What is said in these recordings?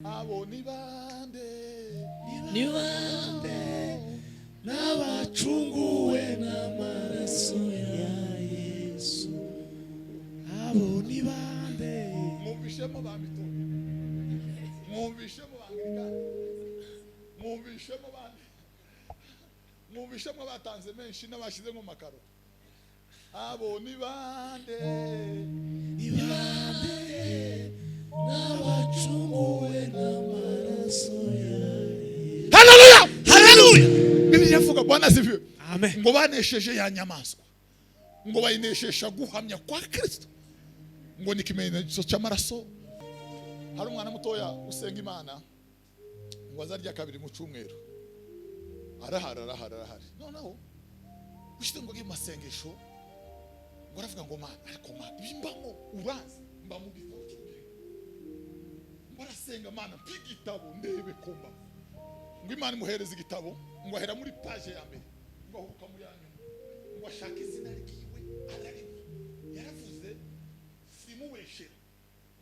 Abo ni bande? Ni bande? N'abacunguwe n'amaraso ya Yesu, abo ni bande? Mwumvishemo ba mitongo, mwumvishemo ba Anglikani, mwumvishemo bande, mwumvishemo batanze menshi n'abashyize mu makaro. Abo ni bande? Ni bande? N'abacunguwe n'amaraso ya Yesu. Haleluya! Haleluya! Bibiliya ivuga, Bwana asifiwe, Amen. ngo banesheje ya nyamaswa, ngo bayineshesha guhamya kwa Kristo, ngo ni ikimenyetso cy'amaraso. Hari umwana mutoya usenga Imana ngo azarya kabiri mu cyumweru. Arahari, arahari, arahari. Noneho ushize ngo agiye mu masengesho, ngo aravuga ngo: "Mana, ariko Mana, ibi mbamo urazi, mba mu gitabo cy'ubugingo." Ngo arasenga: "Mana, mpa igitabo ndebe ko mba." Ngo Imana imuhereza igitabo, ngo ahera muri page ya mbere, ngo ahuruka mu ya nyuma, ngo ashake izina ryiwe araribura. Yaravuze, simubeshera,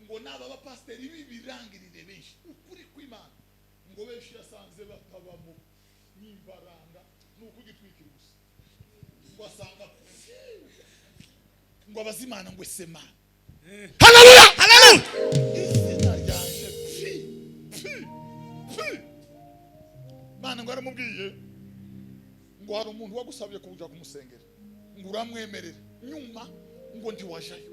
ngo naba abapasiteri b'ibirangirire benshi, ukuri kw'Imana, ngo benshi yasanze batabamo n'imbaranga, ni ukugitwikira gusa. Ngo asanga, ngo abaze Imana ngo: "Ese Mana, haleluya, Haleluya! izina ryanje pfi pfi pfi?" Mana ngo yaramubwiye ngo: "Hari umuntu wagusabye kuja kumusengera, ngo uramwemerera, nyuma ngo ntiwajayo."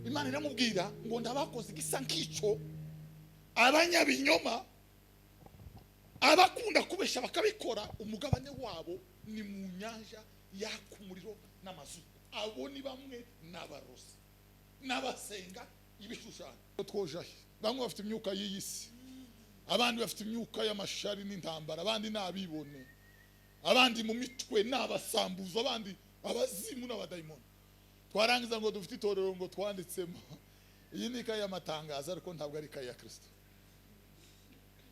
Imana iramubwira ngo: "Ndabakoze igisa nk'icyo, abanyabinyoma, abakunda kubesha bakabikora, umugabane wabo ni mu nyanja yaka umuriro n'amazuku. Abo ni bamwe n'abarozi n'abasenga ibishushanyo." Twojahe? Bamwe bafite imyuka y'iyi si, abandi bafite imyuka y'amashari n'intambara, abandi ni abibone, abandi mu mitwe ni abasambuzi, abandi abazimu n'abadayimoni. Twarangiza ngo dufite itorero, ngo twanditsemo. Iyi ni ikayi y'amatangazo, ariko ntabwo ari ikayi ya Kirisito.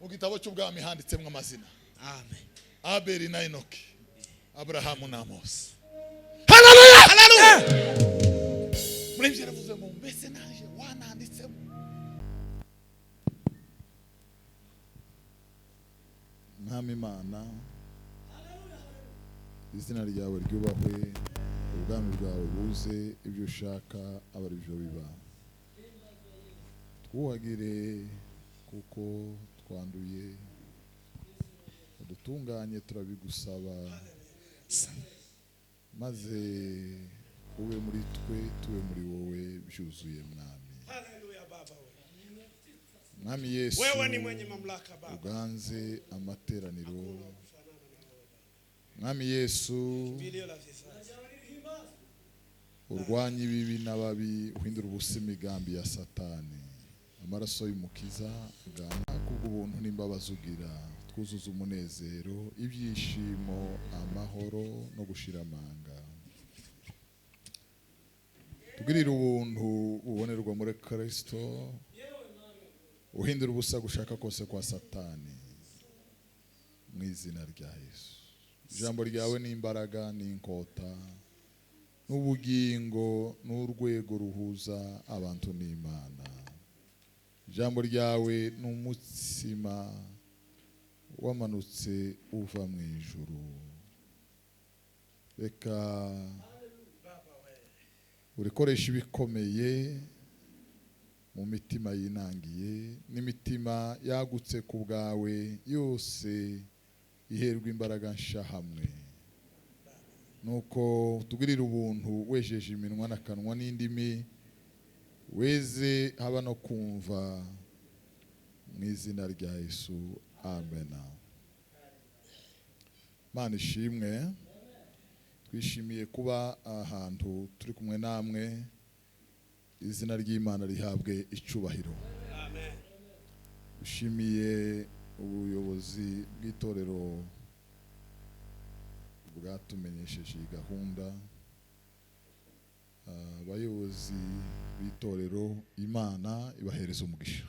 Mu gitabo cy'ubwami handitsemo amazina: Amen. Abeli na Enoki, Aburahamu na Mose. Haleluya! Haleluya! Muri ibyo yaravuze ngo: "Mbese naje wananditsemo?" Mwami Imana, izina ryawe ryubahwe, ubwami bwawe buze, ibyo ushaka aba ari byo biba. Twuhagire kuko twanduye, udutunganye turabigusaba, maze ube muri twe, tube muri wowe byuzuye, Mwami. Haleluya, Baba we. Mwami Yesu, Wewe ni mwenye mamlaka, Baba. uganze amateraniro. Mwami Yesu, Vilio la vizazi. urwanye ibibi n'ababi, uhindura ubusa imigambi ya Satani. Amaraso y'Umukiza ugana kubw'ubuntu n'imbabazi ugira, twuzuza umunezero, ibyishimo, amahoro no gushira amanga. Tugirire ubuntu bubonerwa muri Kristo, uhindura ubusa gushaka kose kwa Satani, mu izina rya Yesu. Ijambo ryawe ni imbaraga n'inkota n'ubugingo n'urwego ruhuza abantu n'Imana. Ijambo ryawe ni umutsima wamanutse uva mu ijuru. Reka urikoresha ibikomeye mu mitima yinangiye n'imitima yagutse ku bwawe yose, iherwa imbaraga nsha hamwe nuko tugirire ubuntu, wejeje iminwa n'akanwa n'indimi, weze haba no kumva, mu izina rya Yesu, amena. Mana ishimwe, twishimiye kuba ahantu turi kumwe namwe. Izina ry'Imana rihabwe icyubahiro. Amen. Dushimiye ubuyobozi bw'itorero bwatumenyesheje iyi gahunda. Abayobozi b'itorero, Imana ibahereza umugisha.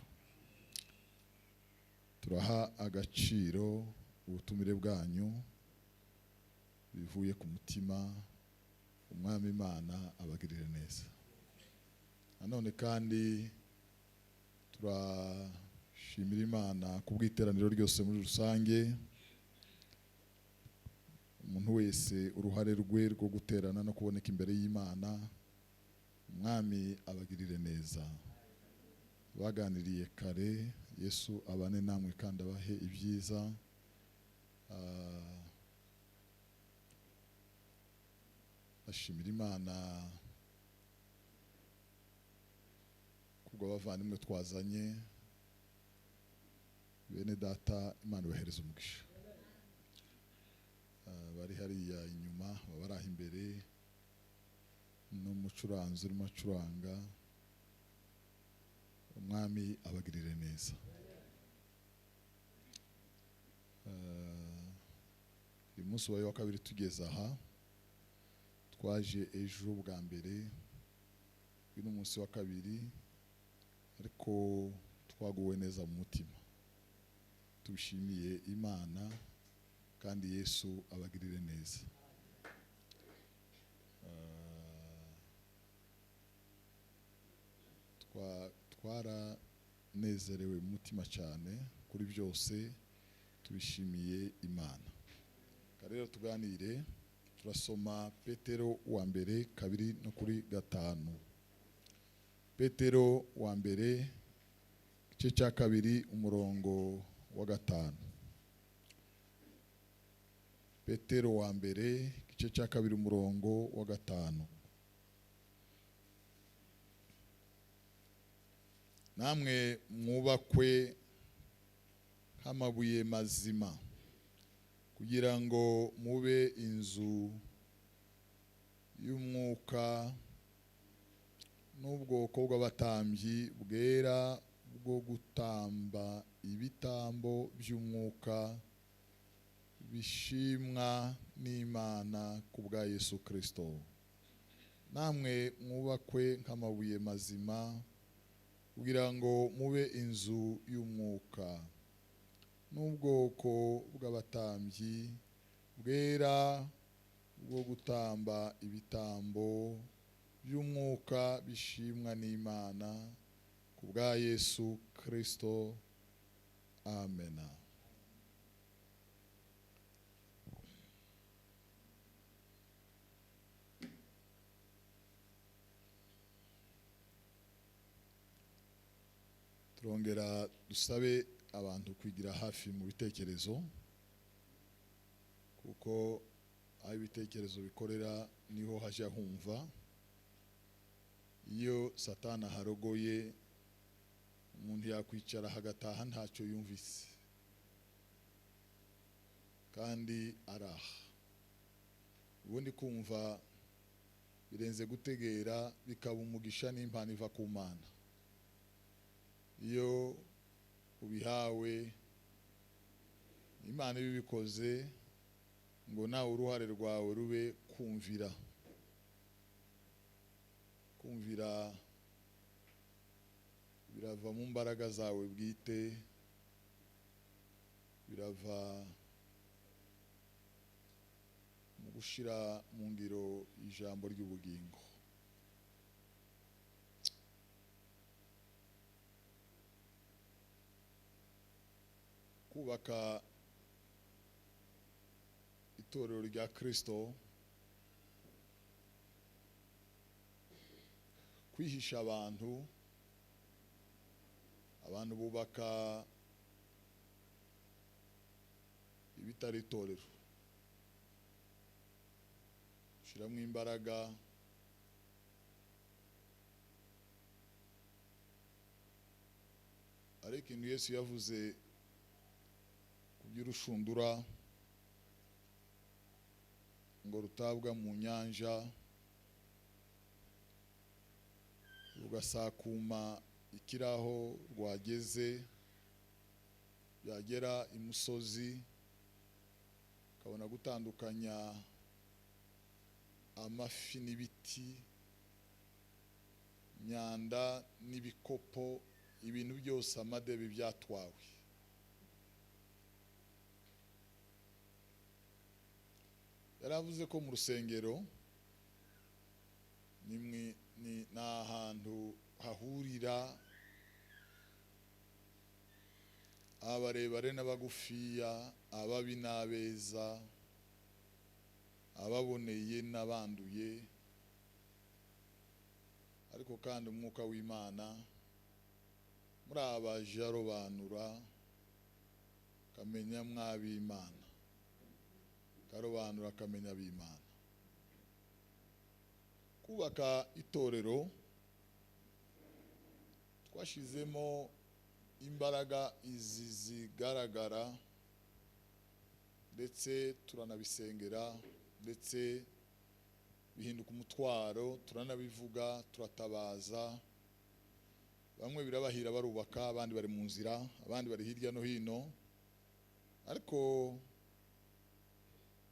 Turaha agaciro ubutumire bwanyu bivuye ku mutima. Umwami Imana abagirire neza. Nanone kandi Shimira Imana kubw'iteraniro ryose muri rusange. Umuntu wese uruhare rwe rwo guterana no kuboneka imbere y'Imana, Umwami abagirire neza. Baganiriye kare, Yesu abane namwe kandi abahe ibyiza. Ashimira Imana kubwo abavandimwe twazanye, bene data, Imana ibahereza umugisha. Bari hariya inyuma, bari aho imbere, n'umucuranzi urimo acuranga, Umwami abagirire neza. Uyu munsi wabaye wa kabiri tugeze aha, twaje ejo bwa mbere, uyu ni umunsi wa kabiri, ariko twaguwe neza mu mutima. Tubishimiye Imana kandi Yesu abagirire neza. Twaranezerewe mu mutima cyane kuri byose, tubishimiye Imana. Rero tuganire, turasoma Petero wa mbere 2-5. Petero wa mbere igice cya 2 umurongo wa 5. Petero wa mbere igice cya 2 umurongo wa 5. Namwe mwubakwe nk'amabuye mazima, kugira ngo mube inzu y'umwuka n'ubwoko bw'abatambyi bwera bwo gutamba ibitambo by'umwuka bishimwa n'Imana ku bwa Yesu Kristo. Namwe mwubakwe nk'amabuye mazima, kugira ngo mube inzu y'umwuka n'ubwoko bw'abatambyi bwera bwo gutamba ibitambo by'umwuka bishimwa n'Imana ku bwa Yesu Kristo. Amena. Turongera dusabe abantu kwigira hafi mu bitekerezo, kuko aho ibitekerezo bikorera niho hajya humva. Iyo Satana harogoye, umuntu yakwicara hagataha ntacyo yumvise, kandi araha. Ubundi kumva birenze gutegera, bikaba umugisha n'impano iva ku Mana. Iyo ubihawe, Imana ibibikoze ngo nawe uruhare rwawe rube kumvira. Kumvira birava mu mbaraga zawe bwite, birava mu gushira mu ngiro ijambo ry'ubugingo. Kubaka itorero rya Kristo, kwihisha abantu, abantu bubaka ibitari itorero, gushyiramo imbaraga, ariko ikintu Yesu yavuze ku by'urushundura ngo rutabwa mu nyanja rugasakuma ikiraho rwageze, byagera imusozi ukabona gutandukanya amafi n'ibiti, imyanda n'ibikopo, ibintu byose amadebe byatwawe. Yaravuze ko mu rusengero ni ahantu hahurira Abarebare n'abagufiya, ababi n'abeza, ababoneye n'abanduye, ariko kandi umwuka w'Imana muri abaje arobanura, kamenya mwab'Imana, karobanura kamenya ab'Imana. Kubaka itorero twashizemo imbaraga izi zigaragara, ndetse turanabisengera, ndetse bihinduka umutwaro, turanabivuga, turatabaza. Bamwe birabahira barubaka, abandi bari mu nzira, abandi bari hirya no hino, ariko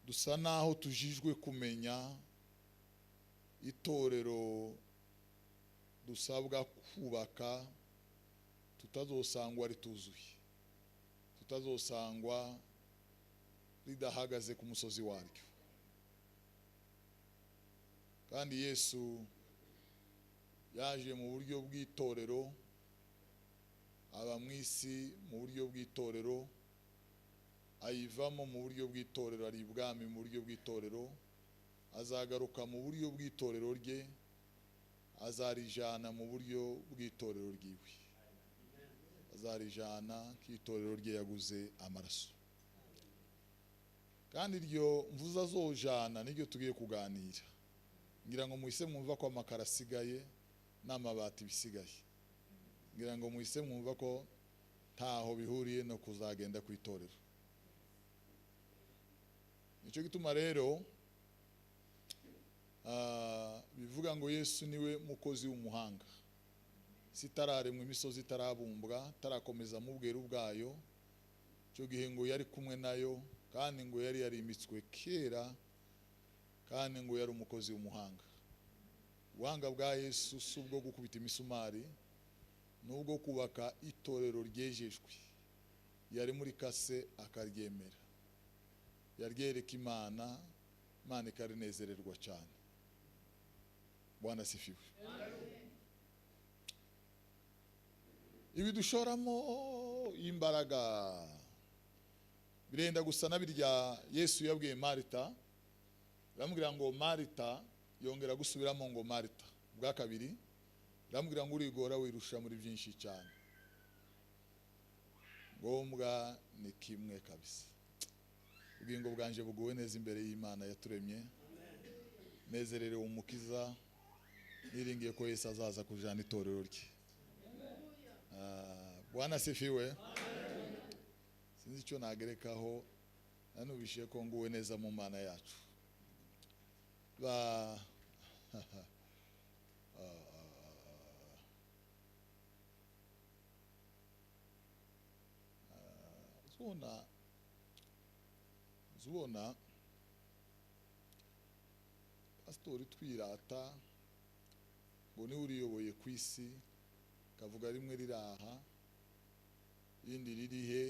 dusa naho tujijwe kumenya itorero dusabwa kubaka, tutazosangwa rituzuye, tutazosangwa ridahagaze ku musozi waryo. Kandi Yesu yaje mu buryo bw'itorero, aba mu isi mu buryo bw'itorero, ayivamo mu buryo bw'itorero, ari ibwami mu buryo bw'itorero, azagaruka mu buryo bw'itorero rye, azarijana mu buryo bw'itorero ryiwe, azarijana k'itorero rye yaguze amaraso. Kandi iryo mvuza azojana niryo tugiye kuganira. Ngira ngo muhise mwumva ko amakara asigaye n'amabati bisigaye, ngira ngo muhise mwumva ko ntaho bihuriye no kuzagenda ku itorero. Nicyo gituma rero bivuga ngo Yesu niwe mukozi w'umuhanga. Sitararemwa imisozi itarabumbwa, tarakomeza mu bweru bwayo, icyo gihe ngo yari kumwe nayo, kandi ngo yari yarimitswe kera, kandi ngo yari umukozi w'umuhanga. Ubuhanga bwa Yesu si ubwo gukubita imisumari, n'ubwo kubaka itorero ryejejwe. Yari muri kase akaryemera, yaryereka Imana, Imana ikarinezererwa cyane. Bwana sifiwe. Ibi dushoramo imbaraga birenda gusa na birya Yesu yabwiye Marita, aramubwira ngo Marita, yongera gusubiramo ngo Marita bwa kabiri, aramubwira ngo urigora wirusha muri byinshi cyane, ngombwa ni kimwe kabisa. Ubugingo bwanje buguwe neza imbere y'Imana yaturemye, nezererewe umukiza, niringiye ko Yesu azaza kujana itorero rye. Bwana sifiwe. Sinzi icyo nagerekaho, nanubishiye ko nguwe neza mu Mana yacu. Ba zubona pastori twirata ngo niwe uriyoboye ku isi, kavuga rimwe riraha, rindi riri he,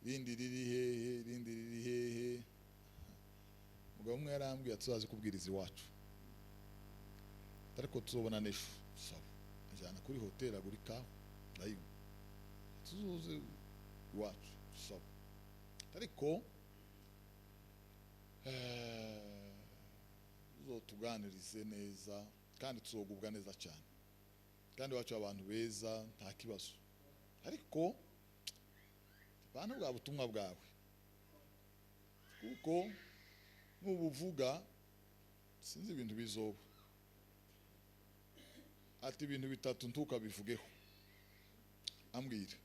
rindi riri hehe, rindi riri hehe. Mugabo umwe yarambwiye tuzaze kubwiriza iwacu, ariko tuzobona n'ejo. Sawa, ajyana kuri hoteli agura ikawa ndayinywa, tuzoze iwacu. Sawa, ariko tuzotuganirize neza kandi tuzogubwa neza cyane, kandi wacu abantu beza nta kibazo, ariko bana bwa butumwa bwawe, kuko nubuvuga sinzi ibintu bizoba. Ati ibintu bitatu ntukabivugeho, ambwira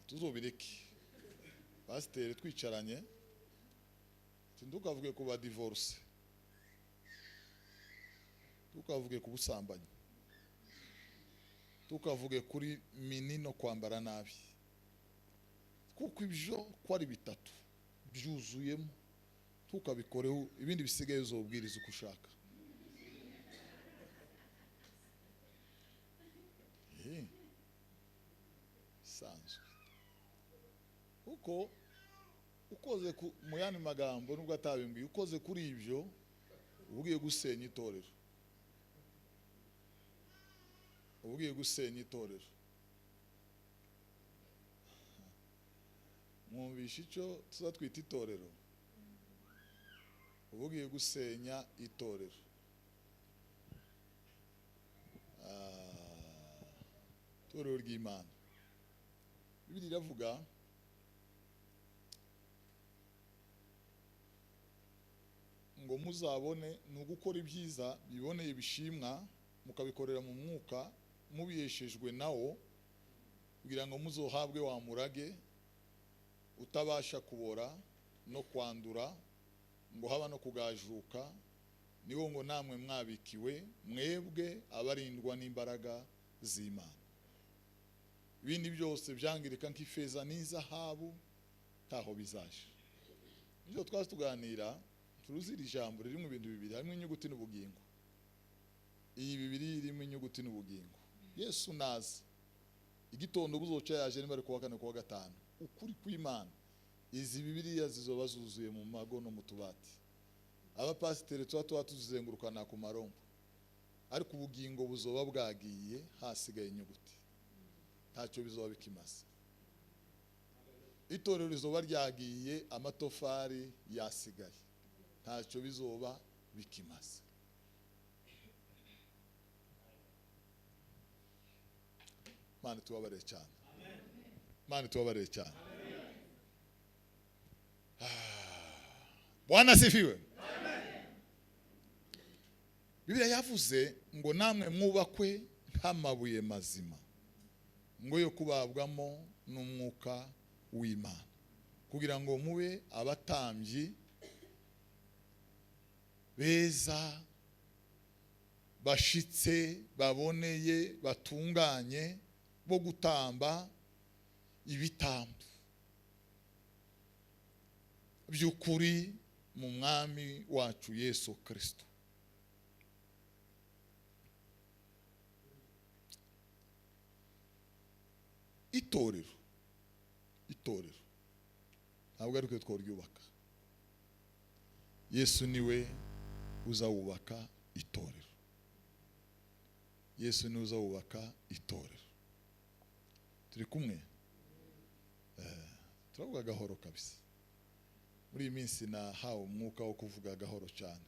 tuzobireke. Pasiteri twicaranye, ntukavuge ku ba divorce, tukavuge ku busambanyi, tukavuge kuri mini no kwambara nabi, kuko ibyo ko ari bitatu byuzuyemo, tukabikoreho ibindi bisigaye uzobwiriza uko ushaka. Bisanzwe, kuko ukoze mu yandi magambo nubwo atabimbwiye, ukoze kuri ibyo ugiye gusenya itorero, ugiye gusenya itorero. Mwumvisha icyo tuzatwita itorero? Uba ugiye gusenya itorero. Itorero ry'Imana. Bibiliya iravuga ngo muzabone ni ugukora ibyiza biboneye bishimwa, mukabikorera mu mwuka mubiheshejwe nawo, kugira ngo muzohabwe wa murage utabasha kubora no kwandura, ngo haba no kugajuka, niwo ngo namwe mwabikiwe mwebwe abarindwa n'imbaraga z'Imana. Ibindi byose byangirika nk'ifeza n'izahabu ntaho bizaje. Nibyo twazi tuganira, turuzi iri jambo ririmo ibintu bibiri, harimo inyuguti n'ubugingo. Iyi bibiri irimo inyuguti n'ubugingo. Yesu naza igitondo buzoca yaje, niba ari kuwa kane kuwa gatanu, ukuri kw'Imana, izi Bibiliya zizoba zuzuye mu mago no mu tubati. Abapasiteri tuba tuzizengurukana ku marombo, ariko ubugingo buzoba bwagiye, hasigaye inyuguti, ntacyo bizoba bikimaze. Itorero rizoba ryagiye, amatofari yasigaye, ntacyo bizoba bikimaze. Mana tubabarire cyane. Mana tubabarire cyane. Bwana asifiwe. Bibiliya yavuze ngo namwe mwubakwe nk'amabuye mazima, ngo yo kubabwamo n'umwuka w'Imana, kugira ngo mube abatambyi beza, bashitse, baboneye, batunganye, bo gutamba ibitambo by'ukuri mu mwami wacu Yesu Kristo. Itorero, itorero ntabwo ari twe tworyubaka. Yesu niwe uzawubaka itorero. Yesu niwe uzawubaka itorero. Turi kumwe? Turavuga gahoro kabisa. Muri iyi minsi nahawe umwuka wo kuvuga gahoro cyane.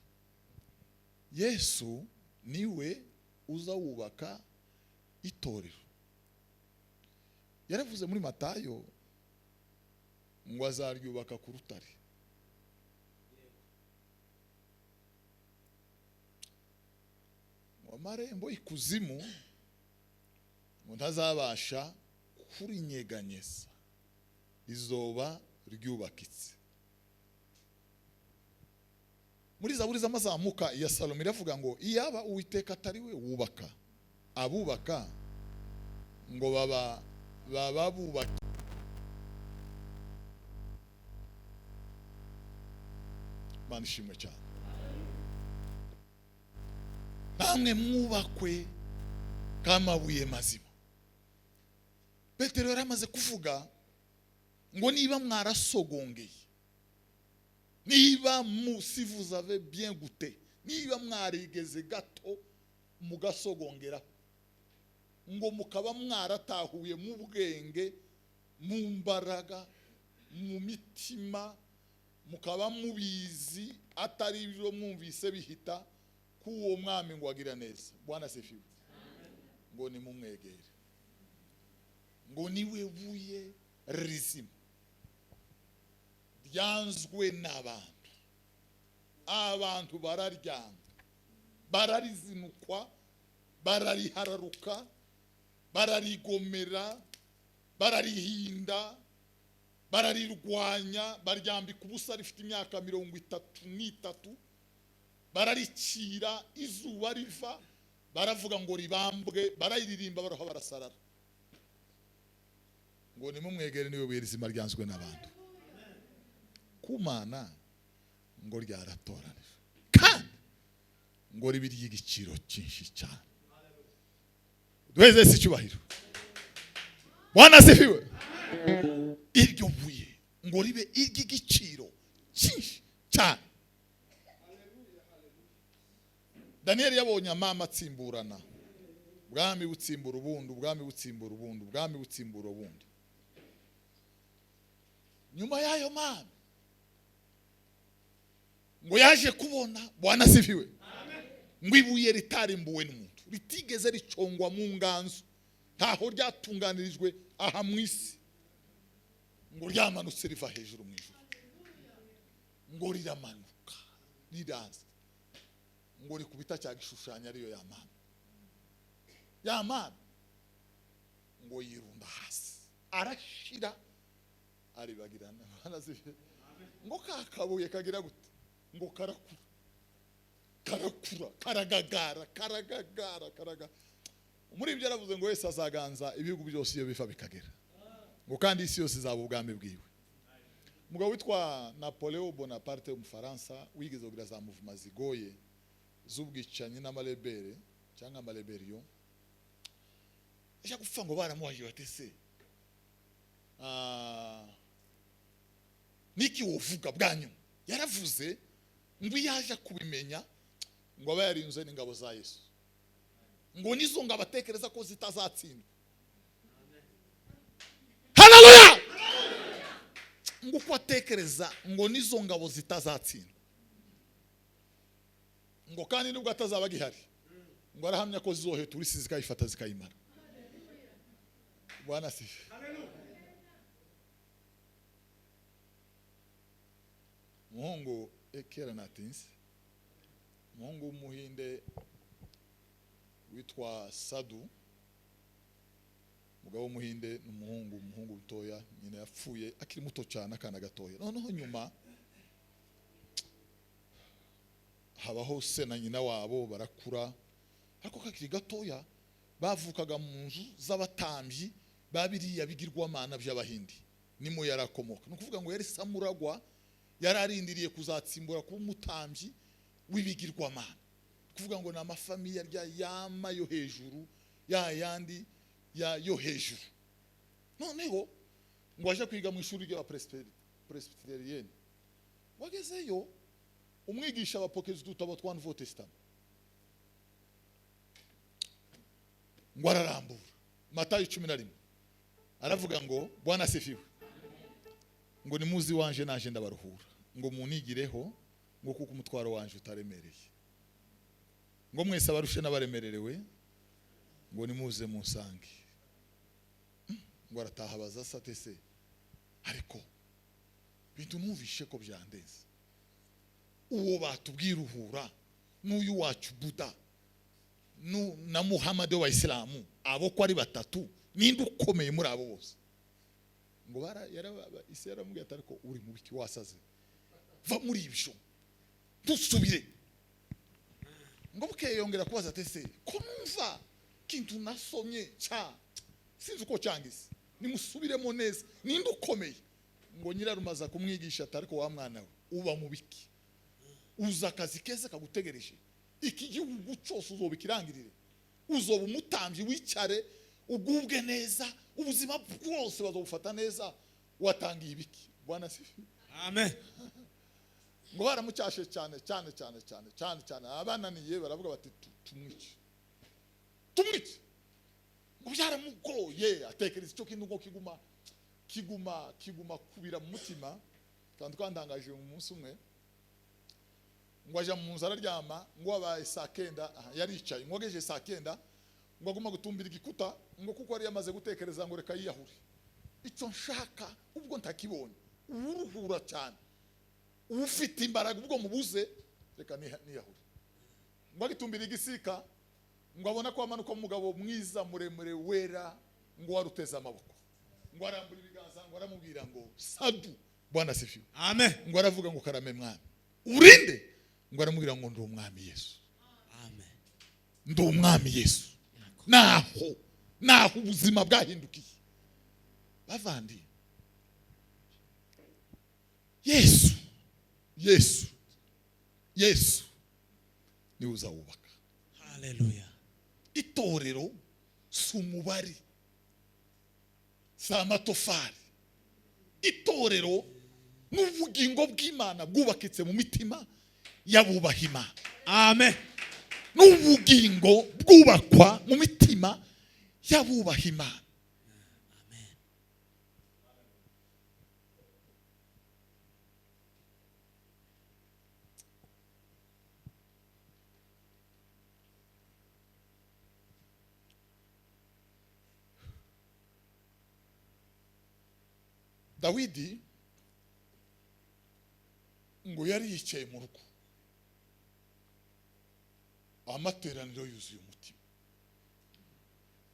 Yesu niwe uzawubaka itorero. Yaravuze muri Matayo ngo azaryubaka ku rutare. Ngo amarembo y'ikuzimu ngo ntazabasha kurinyeganyeza, rizoba ryubakitse. Muri Zaburi z'amazamuka ya Salomo iravuga ngo iyaba Uwiteka atari we wubaka, abubaka ngo baba bubaka. Mana ishimwe cyane. Namwe mwubakwe k'amabuye mazima. Petero yaramaze kuvuga ngo niba mwarasogongeye, niba si vous avez bien goûté, niba mwarigeze gato mugasogongera, ngo mukaba mwaratahuye mu bwenge, mu mbaraga, mu mitima, mukaba mubizi atari ibyo mwumvise bihita, k'uwo mwami ngo agira neza. Bwana asifiwe. Ngo nimumwegere, ngo niwe buye rizima ryanzwe n'abantu. Abantu bararyanga, bararizinukwa, bararihararuka, bararigomera, bararihinda, bararirwanya, baryambika ubusa rifite imyaka 33, bararicira izuba riva, baravuga ngo ribambwe, barayiririmba, baroha, barasarara. Ngo nimumwegere niwe buye rizima ryanzwe n'abantu. Kumana ngo ryaratoranijwe, kandi ngo ribe iry'igiciro cyinshi cyane. Duheze si icyubahiro. Bwana asifiwe. Iryo buye ngo ribe iry'igiciro cyinshi cyane. Daniel yabonye amama atsimburana, ubwami butsimbura ubundi, ubwami butsimbura ubundi, ubwami butsimbura ubundi. Nyuma y'ayo mana ngo yaje kubona, Bwana asifiwe, ngo ibuye ritarimbuwe n'umuntu, ritigeze ricongwa mu nganzo, ntaho ryatunganirijwe aha mu isi, ngo ryamanutse riva hejuru mu ijuru, ngo riramanuka riraza, ngo rikubita cya gishushanyo ariyo ya mana, ya mana ngo yirunda hasi arashira aribagirana. Ngo kakabuye kagira gute? Ngo karakura karakura karagagara karagagara karaga. Muri ibyo yaravuze ngo wese azaganza ibihugu byose iyo biva bikagera, ngo kandi isi yose izaba ubwami bwiwe. Umugabo witwa Napoleon Bonaparte w'Umufaransa wigeze kugira za muvuma zigoye z'ubwicanyi n'amarebere cyangwa amareberiyo, aje gupfa ngo baramuhaye batese niki wovuga bwa nyuma? Yaravuze ngo iyo aje kubimenya ngo aba yarinzwe n'ingabo za Yesu, ngo nizo ngo abatekereza ko zitazatsindwa. Haleluya! Ngo uko atekereza ngo nizo ngabo zitazatsindwa, ngo kandi nubwo atazaba agihari ngo arahamya ko zizohetura isi zikayifata zikayimara. Bwana asifiwe. Umuhungu kera natinze, umuhungu w'umuhinde witwa Sadu, umugabo w'umuhinde ni umuhungu mutoya, nyina yapfuye akiri muto cyane, akana gatoya. Noneho nyuma habaho se na nyina wabo barakura, ariko kakiri gatoya bavukaga mu nzu z'abatambyi babiriya bigirwamana by'abahindi, nimo yarakomoka. Ni ukuvuga ngo yari samuragwa, yararindiriye kuzatsimbura kuba umutambyi w'ibigirwamana. Kuvuga ngo ni amafamiye arya yama yo hejuru ya yandi ya yo hejuru. Noneho ngo aje kwiga mu ishuri ry'aba presbyterienne, wagezeyo umwigisha abapokeza udutabo twa Nouveau Testament, ngo ararambura Matayo 11 aravuga ngo Bwana asifiwe, ngo nimuzi wanje naje ndabaruhura, ngo munigireho, ngo kuko umutwaro wanje utaremereye, ngo mwese abarushe n'abaremererewe, ngo nimuze munsange. Ngo arataha baza satese, ariko bintu numvishe ko byandeze, uwo batubwira uhura n'uyu wacu Buda na Muhammad w'Abayisilamu, abo ko ari batatu, ninde ukomeye muri abo bose? Ngo isi yaramubwiye ati ariko uri mu biki wasaze, va muri ibyo ntusubire. Ngo bukeye yongera kubaza ati ese ko numva kintu nasomye cya sinzi uko cyangise, nimusubiremo neza, ninde ukomeye? Ngo nyirarumaza kumwigisha ati ariko wa mwana we uba mu biki, uza akazi keza kagutegereje, iki gihugu cyose uzobikirangirire, uzoba umutambyi wicare ugubwe neza, ubuzima bwose bazobufata neza, watangiye ibiki? Bwana asifiwe. Amen. Ngo baramucyashe cyane cyane cyane cyane cyane cyane, abananiye baravuga bati tumwice tumwice. Ngo byaramugoye, atekereza icyo kintu ngo kiguma kiguma kiguma kubira mu mutima. Kandi twandangaje mu munsi umwe ngo aja mu nzu araryama, ngo abaye saa kenda yaricaye, ngo ageje saa kenda ngo aguma gutumbira igikuta, ngo kuko yari yamaze gutekereza ngo reka yiyahure, icyo nshaka ubwo ntakibonye, uruhura cyane ufite imbaraga ubwo mubuze, reka niyahure. Ngo agitumbira igisika, ngo abona ko amanuka umugabo mwiza muremure wera, ngo waruteze amaboko, ngo arambura ibiganza, ngo aramubwira ngo Sadu, Bwana asifiwe. Amen. Ngo aravuga ngo karame mwami, urinde? Ngo aramubwira ngo ndi umwami Yesu. Amen. Ndi umwami Yesu. Naho naho ubuzima bwahindukiye bavandi. Yesu Yesu Yesu niwe uzawubaka. Haleluya. Itorero si umubare, si amatofari. Itorero n'ubugingo bw'Imana bwubakitse mu mitima y'abubaha Imana. Amen. N'ubugingo bwubakwa mu mitima y'abubaha Imana. Amen. Dawidi ngo yari yicaye mu rugo, amateraniro yuzuye umutima.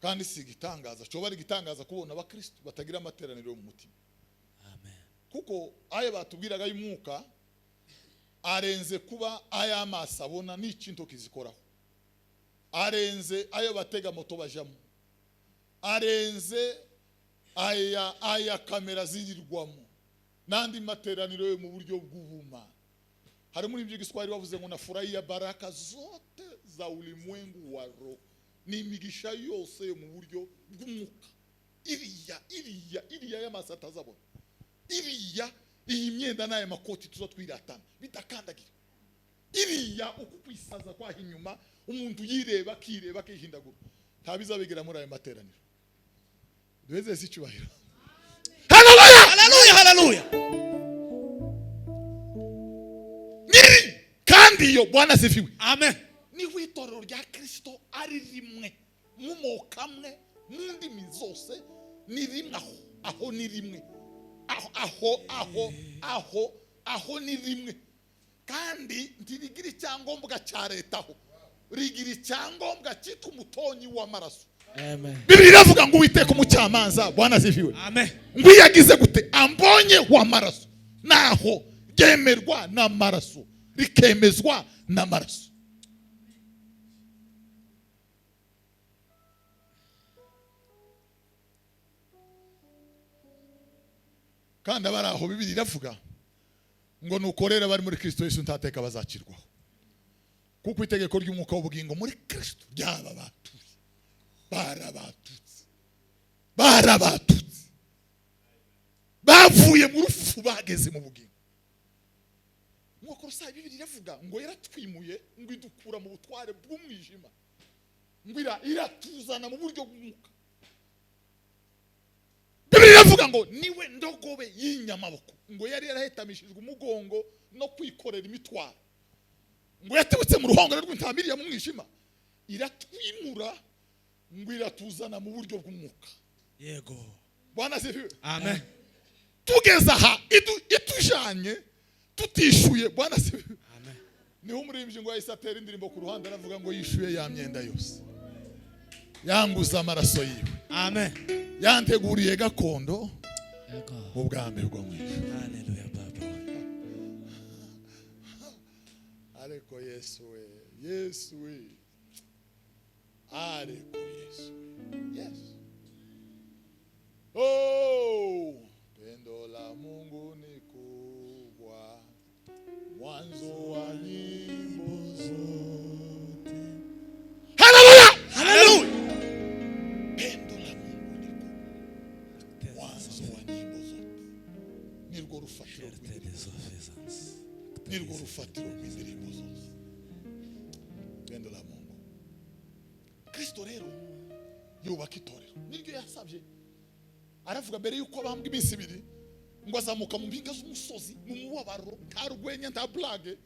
Kandi si igitangaza, coba ari igitangaza kubona abakristo batagira amateraniro mu mutima. Amen. Kuko ayo batubwiraga y'umwuka arenze kuba ay'amaso abona n'ikintu kizikoraho, arenze ayo batega moto bajamo, arenze aya kamera zirirwamo n'andi materaniro yo mu buryo bw'ubumana. Hari muri ibyo Giswahili bavuze ngo nafurahia baraka zote za ulimwengu wa roho, ni imigisha yose yo mu buryo bw'umwuka. Iriya iriya iriya y'amaso atazabona, iriya iyi myenda n'aya makoti tuza twiratana bidakandagira, iriya uku kwisaza kwaho inyuma umuntu yireba akireba akihindagura, nta bizabigera muri ayo materaniro. Duheze si icyubahiro. Haleluya! Haleluya, haleluya. Nyiri kandi iyo Bwana asifiwe. Amen. Niho itorero rya Kristo ari rimwe mu moko amwe mu ndimi zose, ni rimwe aho aho ni rimwe aho aho aho aho aho ni rimwe, kandi ntirigira icyangombwa cya leta, aho rigira icyangombwa cyitwa umutonyi w'amaraso. Amen. Bibiliya iravuga ngo Uwiteka umucamanza, Bwana asifiwe. Amen. Ngo iyo agize gute ambonye w'amaraso, naho ryemerwa n'amaraso, rikemezwa n'amaraso. Kandi abari aho Bibiliya iravuga ngo nuko rero abari muri Kristo Yesu ntateka bazakirwaho, kuko itegeko ry'umwuka w'ubugingo muri Kristo ryaba batuye, barabatutse, barabatutse, bavuye mu rupfu bageze mu bugingo. Mu Bakolosayi Bibiliya iravuga ngo yaratwimuye, ngo idukura mu butware bw'umwijima, ngo iratuzana mu buryo bw'umwuka. Bibiliya iravuga ngo niwe ndogobe y'inyamaboko, ngo yari yarahetamishijwe umugongo no kwikorera imitwaro, ngo yatebutse mu ruhongore rw'intamiriya mu mwijima, iratwimura ngo iratuzana mu buryo bw'umwuka. Yego. Bwana asifiwe. Amen. Tugeze aha itujanye tutishuye. Bwana asifiwe. Amen. Niho umuririmbyi ngo yahise atera indirimbo ku ruhande aravuga ngo yishuye ya myenda yose, yanguza amaraso yiwe. Amen. Yanteguriye gakondo Yego. ubwami bwo mu ijuru. Haleluya baba. Ariko Yesu we, Yesu we, ariko Yesu we, Yesu. Oh, pendo la Mungu ni kubwa, mwanzo wa nyimbo zote. Haleluya! Haleluya. Pendo la Mungu ni kubwa, mwanzo wa nyimbo zote. Nirwo rufatiro rw'indirimbo, nirwo rufatiro rw'indirimbo zose. Pendo la Mungu. Kristo rero yubaka itorero, niryo yasabye. Aravuga mbere yuko abambwa iminsi ibiri ngo azamuka mu mpinga z'umusozi mu mubabaro, nta rwenya nta blague,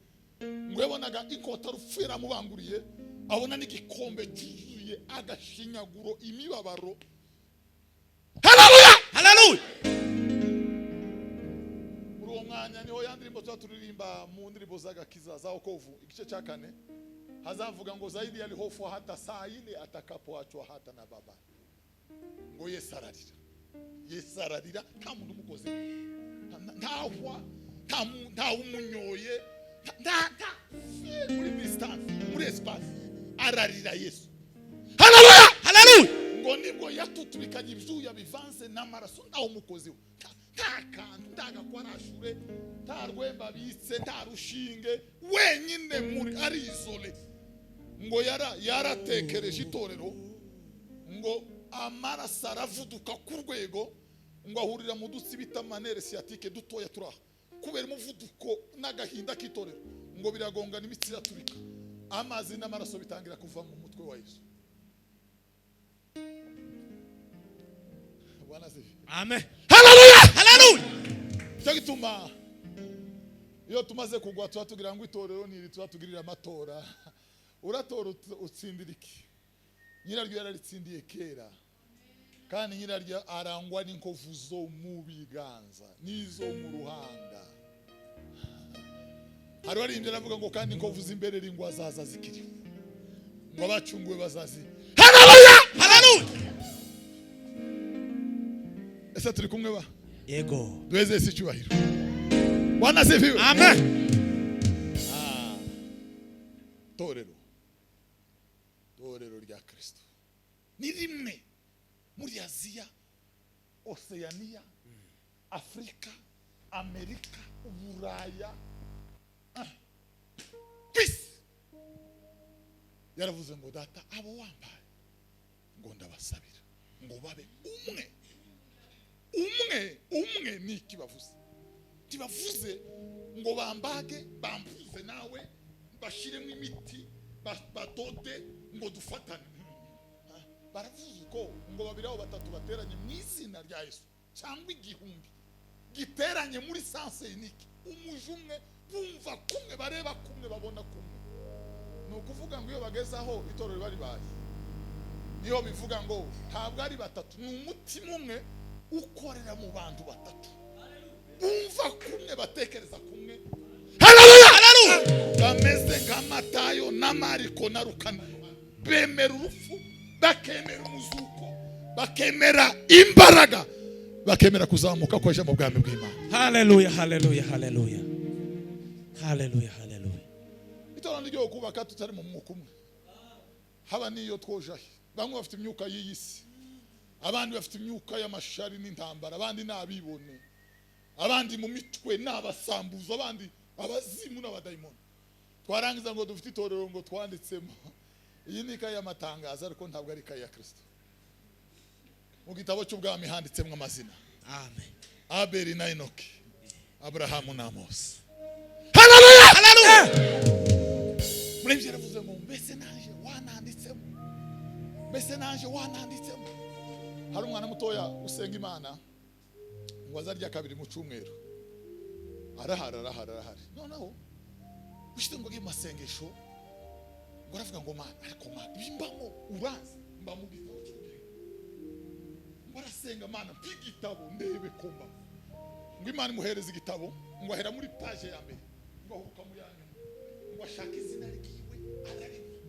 ngo yabonaga inkota rupfu yaramubanguriye, abona n'igikombe cyuzuye agashinyaguro imibabaro. Haleluya! Haleluya. Muri uwo mwanya niho ya ndirimbo tuba turirimba mu ndirimbo z'agakiza za wokovu igice cya 4, hazavuga ngo zaidi alihofu hata saa ile atakapoachwa hata na baba. Ngo Yesu ararira, Yesu ararira, nta muntu umukoze, ntahwa, nta umunyoye, nta muri distance, muri espace, ararira Yesu. Haleluya! Haleluya. Ngo nibwo yatutubikanye ibyuya bivanze n'amaraso, ntawe umukozeho, nta kantu, nta gakwarashure, nta rwemba bitse, nta rushinge, wenyine muri arizole. Ngo yaratekereje itorero, ngo amaraso aravuduka ku rwego, ngo ahurira mu dutsi bita manere sciatique dutoya turaha, kubera umuvuduko n'agahinda k'itorero, ngo biragongana imitsi iraturika, amazi n'amaraso bitangira kuva mu mutwe wa Yesu. Bwana asifiwe. Amen. Haleluya! Haleluya. Cyo gituma iyo tumaze kugwa tuba tugira ngo itorero ni iri, tuba tugirira amatora. Uratora utsindira iki? Nyiraryo yararitsindiye kera. Kandi nyiraryo arangwa n'inkovu zo mu biganza n'izo mu ruhanga. Hari waririmbye aravuga ngo kandi inkovu z'imbere ringwa azaza zikiriho, ngo abacunguwe bazazi. Haleluya, Haleluya. Ese turi kumwe ba? Yego. Duheze Yesu icyubahiro. Bwana asifiwe. Amen. Ah. Torero, torero rya Kristo ni rimwe muri Aziya, Oceania, Afurika, Amerika, Uburaya, ku isi. Yaravuze ngo data, abo wambaye, ngo ndabasabira ngo babe umwe. Umwe, umwe ni iki bavuze? Ntibavuze ngo bambage, bambuze nawe, bashyiremo imiti, badode ngo dufatane. Baravuze uko ngo babiri aho batatu bateranye mu izina rya Yesu, cyangwa 1000 giteranye muri sens unique, umuji umwe, bumva kumwe, bareba kumwe, babona kumwe. Ni ukuvuga ngo iyo bageze aho itorero riba ribaye, niyo bivuga ngo ntabwo ari batatu, ni umutima umwe ukorera mu bantu batatu, bumva kumwe, batekereza kumwe. Haleluya, Haleluya. Bameze nka Matayo na Mariko na Luka na Yohana, bemera urupfu, bakemera umuzuko, bakemera imbaraga, bakemera kuzamuka kwaje mu bwami bw'Imana. Haleluya, haleluya, haleluya. Haleluya, haleluya. Itorero ryo kubaka tutari mu mwuka umwe, haba n'iyo twojahe. Bamwe bafite imyuka y'iyi si, abandi bafite imyuka y'amashari n'intambara, abandi ni abibone, abandi mu mitwe ni abasambuzi, abandi abazimu n'abadayimoni. Twarangiza ngo dufite itorero ngo twanditsemo. Iyi ni ikayi y'amatangazo, ariko ntabwo ari ikayi ya Kristo. Mu gitabo cy'ubwami handitsemo amazina. Amen. Abeli na Enoki, Aburahamu na Amosi. Haleluya, Haleluya. Muri ibyo yaravuze ngo mbese naje wananditsemo, mbese naje wananditsemo. Hari umwana mutoya usenga Imana ngo azarya kabiri mu cyumweru. Arahari, arahari, arahari. Noneho ushize ngo agiye mu masengesho, ngo aravuga ngo Mana, ariko Mana, ibi mbamo uranzi, mba mu gitabo cy'ubugingo. Ngo arasenga, Mana, mpa igitabo ndebe ko mbamo. Ngo Imana imuhereza igitabo, ngo ahera muri page ya mbere, ngo ahubuka mu ya nyuma, ngo ashake izina ryiwe araribura.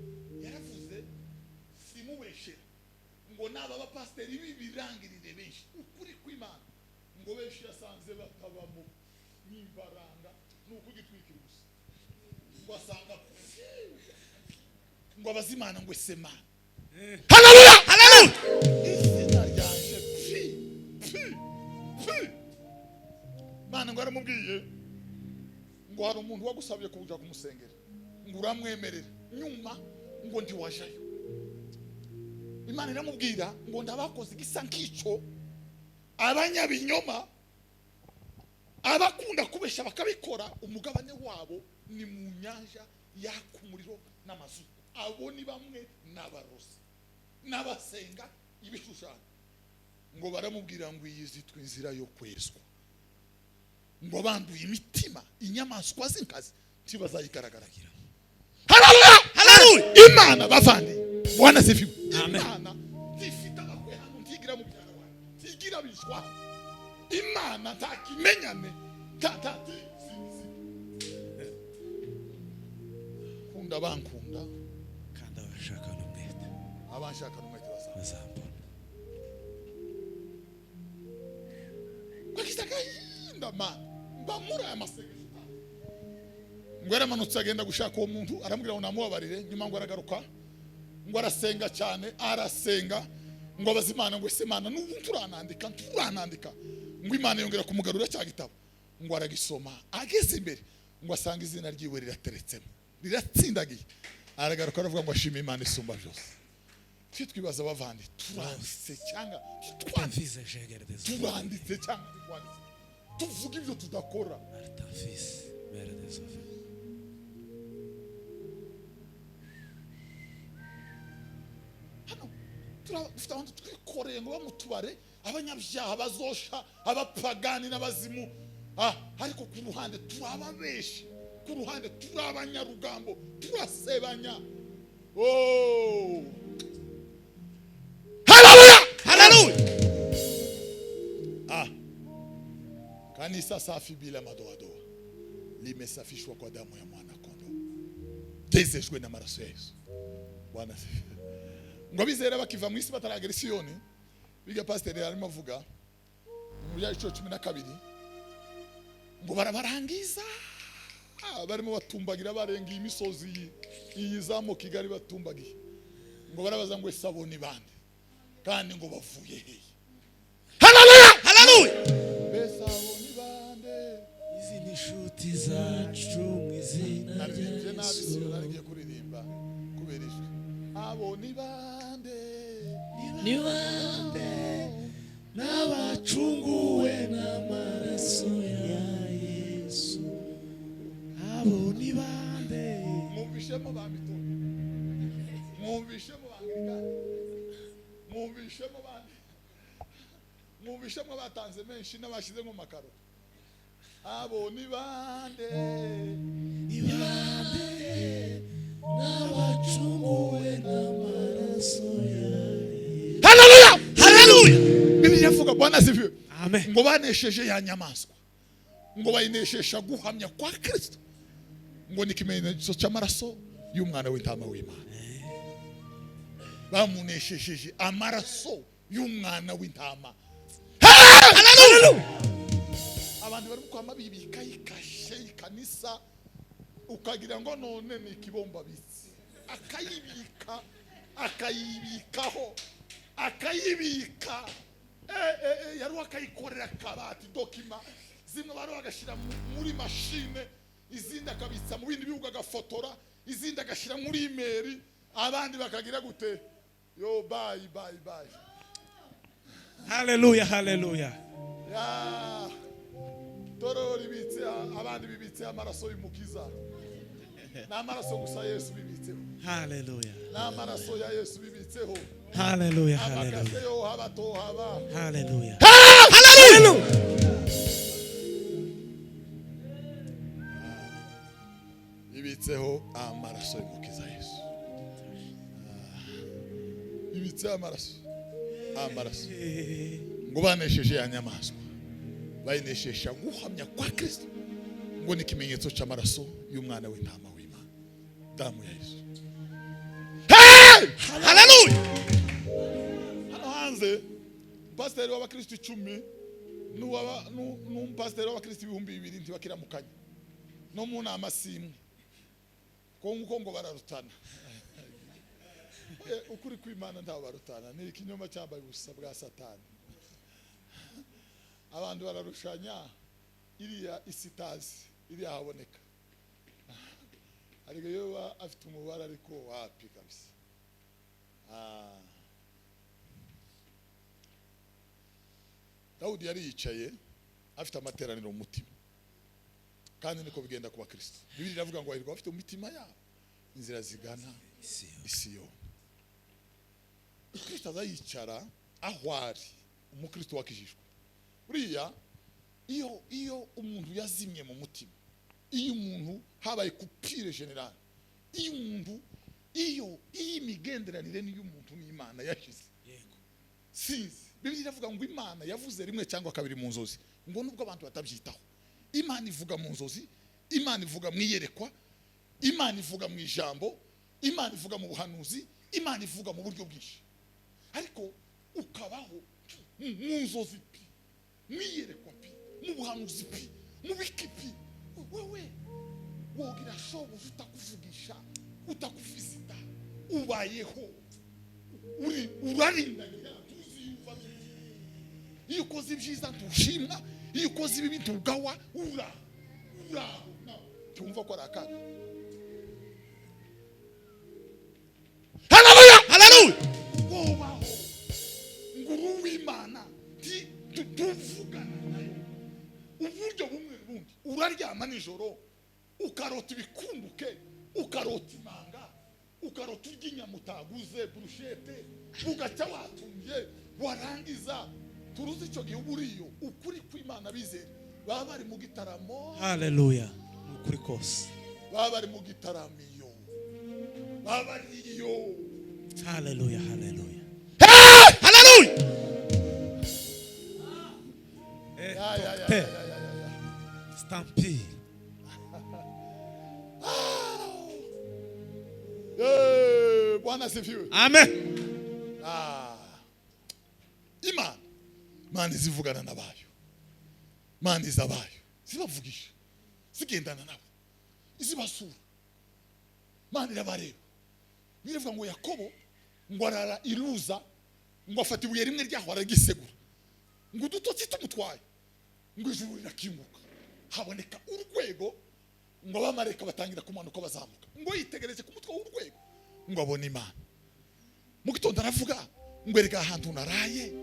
Yaravuze, simubeshera, ngo naba abapasiteri b'ibirangirire benshi, ukuri kw'Imana, ngo benshi yasanze batabamo n'imbaranga, ni ukugitwikira gusa. Ngo asanga, ngo abaze Imana ngo ese Mana, haleluya, Haleluya. izina ryanje pi pi pi. Mana ngo yaramubwiye ngo hari umuntu wagusabye kuja kumusengera, ngo uramwemerera, nyuma ngo ntiwajayo. Imana iramubwira ngo ndabakoze igisa nk'icyo, abanyabinyoma, abakunda kubesha bakabikora, umugabane wabo ni mu nyanja yaka umuriro n'amazuku. Abo ni bamwe n'abarozi n'abasenga ibishushanyo. Ngo baramubwira ngo iyi zitwa inzira yo kwezwa, ngo abanduye imitima, inyamaswa z'inkazi ntibazayigaragara. Haleluya, Haleluya. Imana bavandi, Bwana asifiwe. Amen. Imana ntifite abakwe hano, ntigira mubyara wawe, ntigira bishwa. Imana nta kimenyane, nta nta kunda bankunda, Kandi abashaka n'umwete abanshaka n'umwete bazaba bazambona. Kwakiza agahinda, Mana, mba muri aya masengesho. Ngo yaramanutse agenda gushaka uwo muntu, aramubwira ngo namubabarire. Nyuma ngo aragaruka, ngo arasenga cyane, arasenga, ngo abaze Imana ngo ese Mana, n'ubu turanandika, turanandika? Ngo Imana yongera kumugarura cya gitabo, ngo aragisoma, ageze imbere ngo asanga izina ryiwe rirateretsemo, riratsindagiye. Aragaruka aravuga ngo ashime Imana isumba byose. Tujye twibaza bavandi, turanditse cyangwa twanditse? Fils Jegere des enfants. Turanditse cyangwa ntitwanditse? Tuvuga ibyo tudakora. Martin fils, mère des enfants. Hano dufite abantu twikoreye ngo bamutubare, abanyabyaha bazosha, abapagani n'abazimu. Ah, ariko ku ruhande turababeshi, ku ruhande turi abanyarugambo, turasebanya. Oh, haleluya, Haleluya. Kanisa safi bila madoadoa limesafishwa kwa damu ya mwana kondoo, ryezejwe n'amaraso ya Yesu. Bwana asifiwe. Ngo abizera bakiva mu isi bataragera i Siyoni, biga pasiteri arimo avuga mu bya 12, ngo barabarangiza. Ah, barimo batumbagira, barenga iyi misozi iyi izamu Kigali batumbagiye, ngo barabaza ngo: "Ese abo ni bande kandi ngo bavuye hehe?" Haleluya! Haleluya! Mbese abo ni bande? Izi ni inshuti zacu mu izina rya Naririmbye nabi. Yesu. Siyo narigiye kuririmba kubera ijwi. Abo ni bande? Ni bande n'abacunguwe n'amaraso ya Yesu? Abo ni bande? Mwumvishemo ba mitungo, mwumvishemo ba Anglikani, mwumvishemo bande, mwumvishemo batanze menshi n'abashyize mu makaro. Abo ni bande? Ni bande n'abacunguwe n'amaraso ya Yesu? Haleluya! Haleluya! Bibiliya ivuga, Bwana asifiwe, Amen. ngo banesheje ya nyamaswa, ngo bayineshesha guhamya kwa Kristo, ngo ni ikimenyetso cy'amaraso y'umwana w'intama w'Imana. Bamuneshesheje amaraso y'umwana w'intama. Abantu bari kwama bibika ikashe ikanisa, ukagira ngo none ni ikibomba bitsi. Akayibika, akayibikaho, akayibika. Yari akayikorera akabati, document zimwe bari bagashyira muri mashine, izindi akabitsa mu bindi bihugu, agafotora izindi, agashyira muri email. Abandi bakagira gute? Yo, bye bye bye. Haleluya, haleluya. Ya torero ribitse, abandi bibitse amaraso y'Umukiza. Ni amaraso gusa Yesu bibitseho. Haleluya. Ni amaraso ya Yesu bibitseho. Haleluya, amakase haleluya. Yo haba tohaba. Haleluya. Haleluya. Bibitseho amaraso y'Umukiza Yesu. Bibitseho amaraso, amaraso. Ngo banesheje ya nyamaswa, bayineshesha guhamya kwa Kristo, ngo ni ikimenyetso cy'amaraso y'umwana w'intama w'Imana, damu ya Yesu. Hey! Haleluya. Hano hanze pasiteri w'abakristo 10 n'umupasiteri w'abakristo 2000 ntibakiramukanya no mu nama si imwe, ko nguko ngo bararutana. Ukuri kw'Imana ntawe barutana, ni ikinyoma cyambaye ubusa bwa Satani. Abantu bararushanya iriya isi itazi iriya haboneka, ariko iyo aba afite umubare, ariko wapi kabisa. Ah. Dawudi yari yicaye afite amateraniro mu mutima, kandi niko bigenda ku bakristo. Bibiliya iravuga ngo hahirwa abafite mu mitima yabo inzira zigana i Siyoni. Kristo aza yicara aho ari. Umukristo wakijijwe buriya, iyo umuntu yazimye mu mutima, iyo umuntu habaye coupure générale, iyo umuntu iyo imigenderanire n'iy'umuntu n'Imana yashize, sinzi, Bibiliya iravuga ngo Imana yavuze rimwe cyangwa kabiri mu nzozi, ngo nubwo abantu batabyitaho. Imana ivuga mu nzozi, Imana ivuga mu iyerekwa, Imana ivuga mu ijambo, Imana ivuga mu buhanuzi, Imana ivuga mu buryo bwinshi. Ariko ukabaho mu nzozi pi, mu iyerekwa pi, mu buhanuzi pi, mu biki pi, wewe wogira shobuja utakuvugisha, utakufisita, ubayeho uri urarindagira, ntuziyumva. Iyo ukoze ibyiza ntushimwa, iyo ukoze ibibi ntugawa. Uraho tumva ko ari akaga. Haleluya! Haleluya. Wobaho ngo uri uw'Imana, tuvugana nayo uburyo bumwe bundi. Uraryama nijoro ukarota ibikunduke, ukarota imanga, ukarota urya inyama utaguze, brochette, bugacya watumbye, warangiza turuzi icyo gihe uba uriyo. Ukuri kw'Imana, bizere baba bari mu gitaramo. Haleluya. Ni ukuri kose. Baba bari mu gitaramiyo, baba bariyo. Haleluya, haleluya. Haleluya. Ya, ya, ya, Te. ya, ya, ya, ya. Cet empire. Bwana asifiwe. Amen. Ah. Imana, Imana izivugana n'abayo, Imana izi abayo, zibavugisha, zigendana nabo, izibasura. Imana irabareba. Biravuga ngo Yakobo ngo arara iruza, ngo afata ibuye rimwe ryaho aragisegura, ngo udutotsi tumutwaye, ngo ijuru rirakinguka, haboneka urwego, ngo abamarayika batangira kumanuka bazamuka, ngo yitegereje ku mutwe w'urwego ngo abone Imana. Mu gitondo aravuga ngo erega ahantu naraye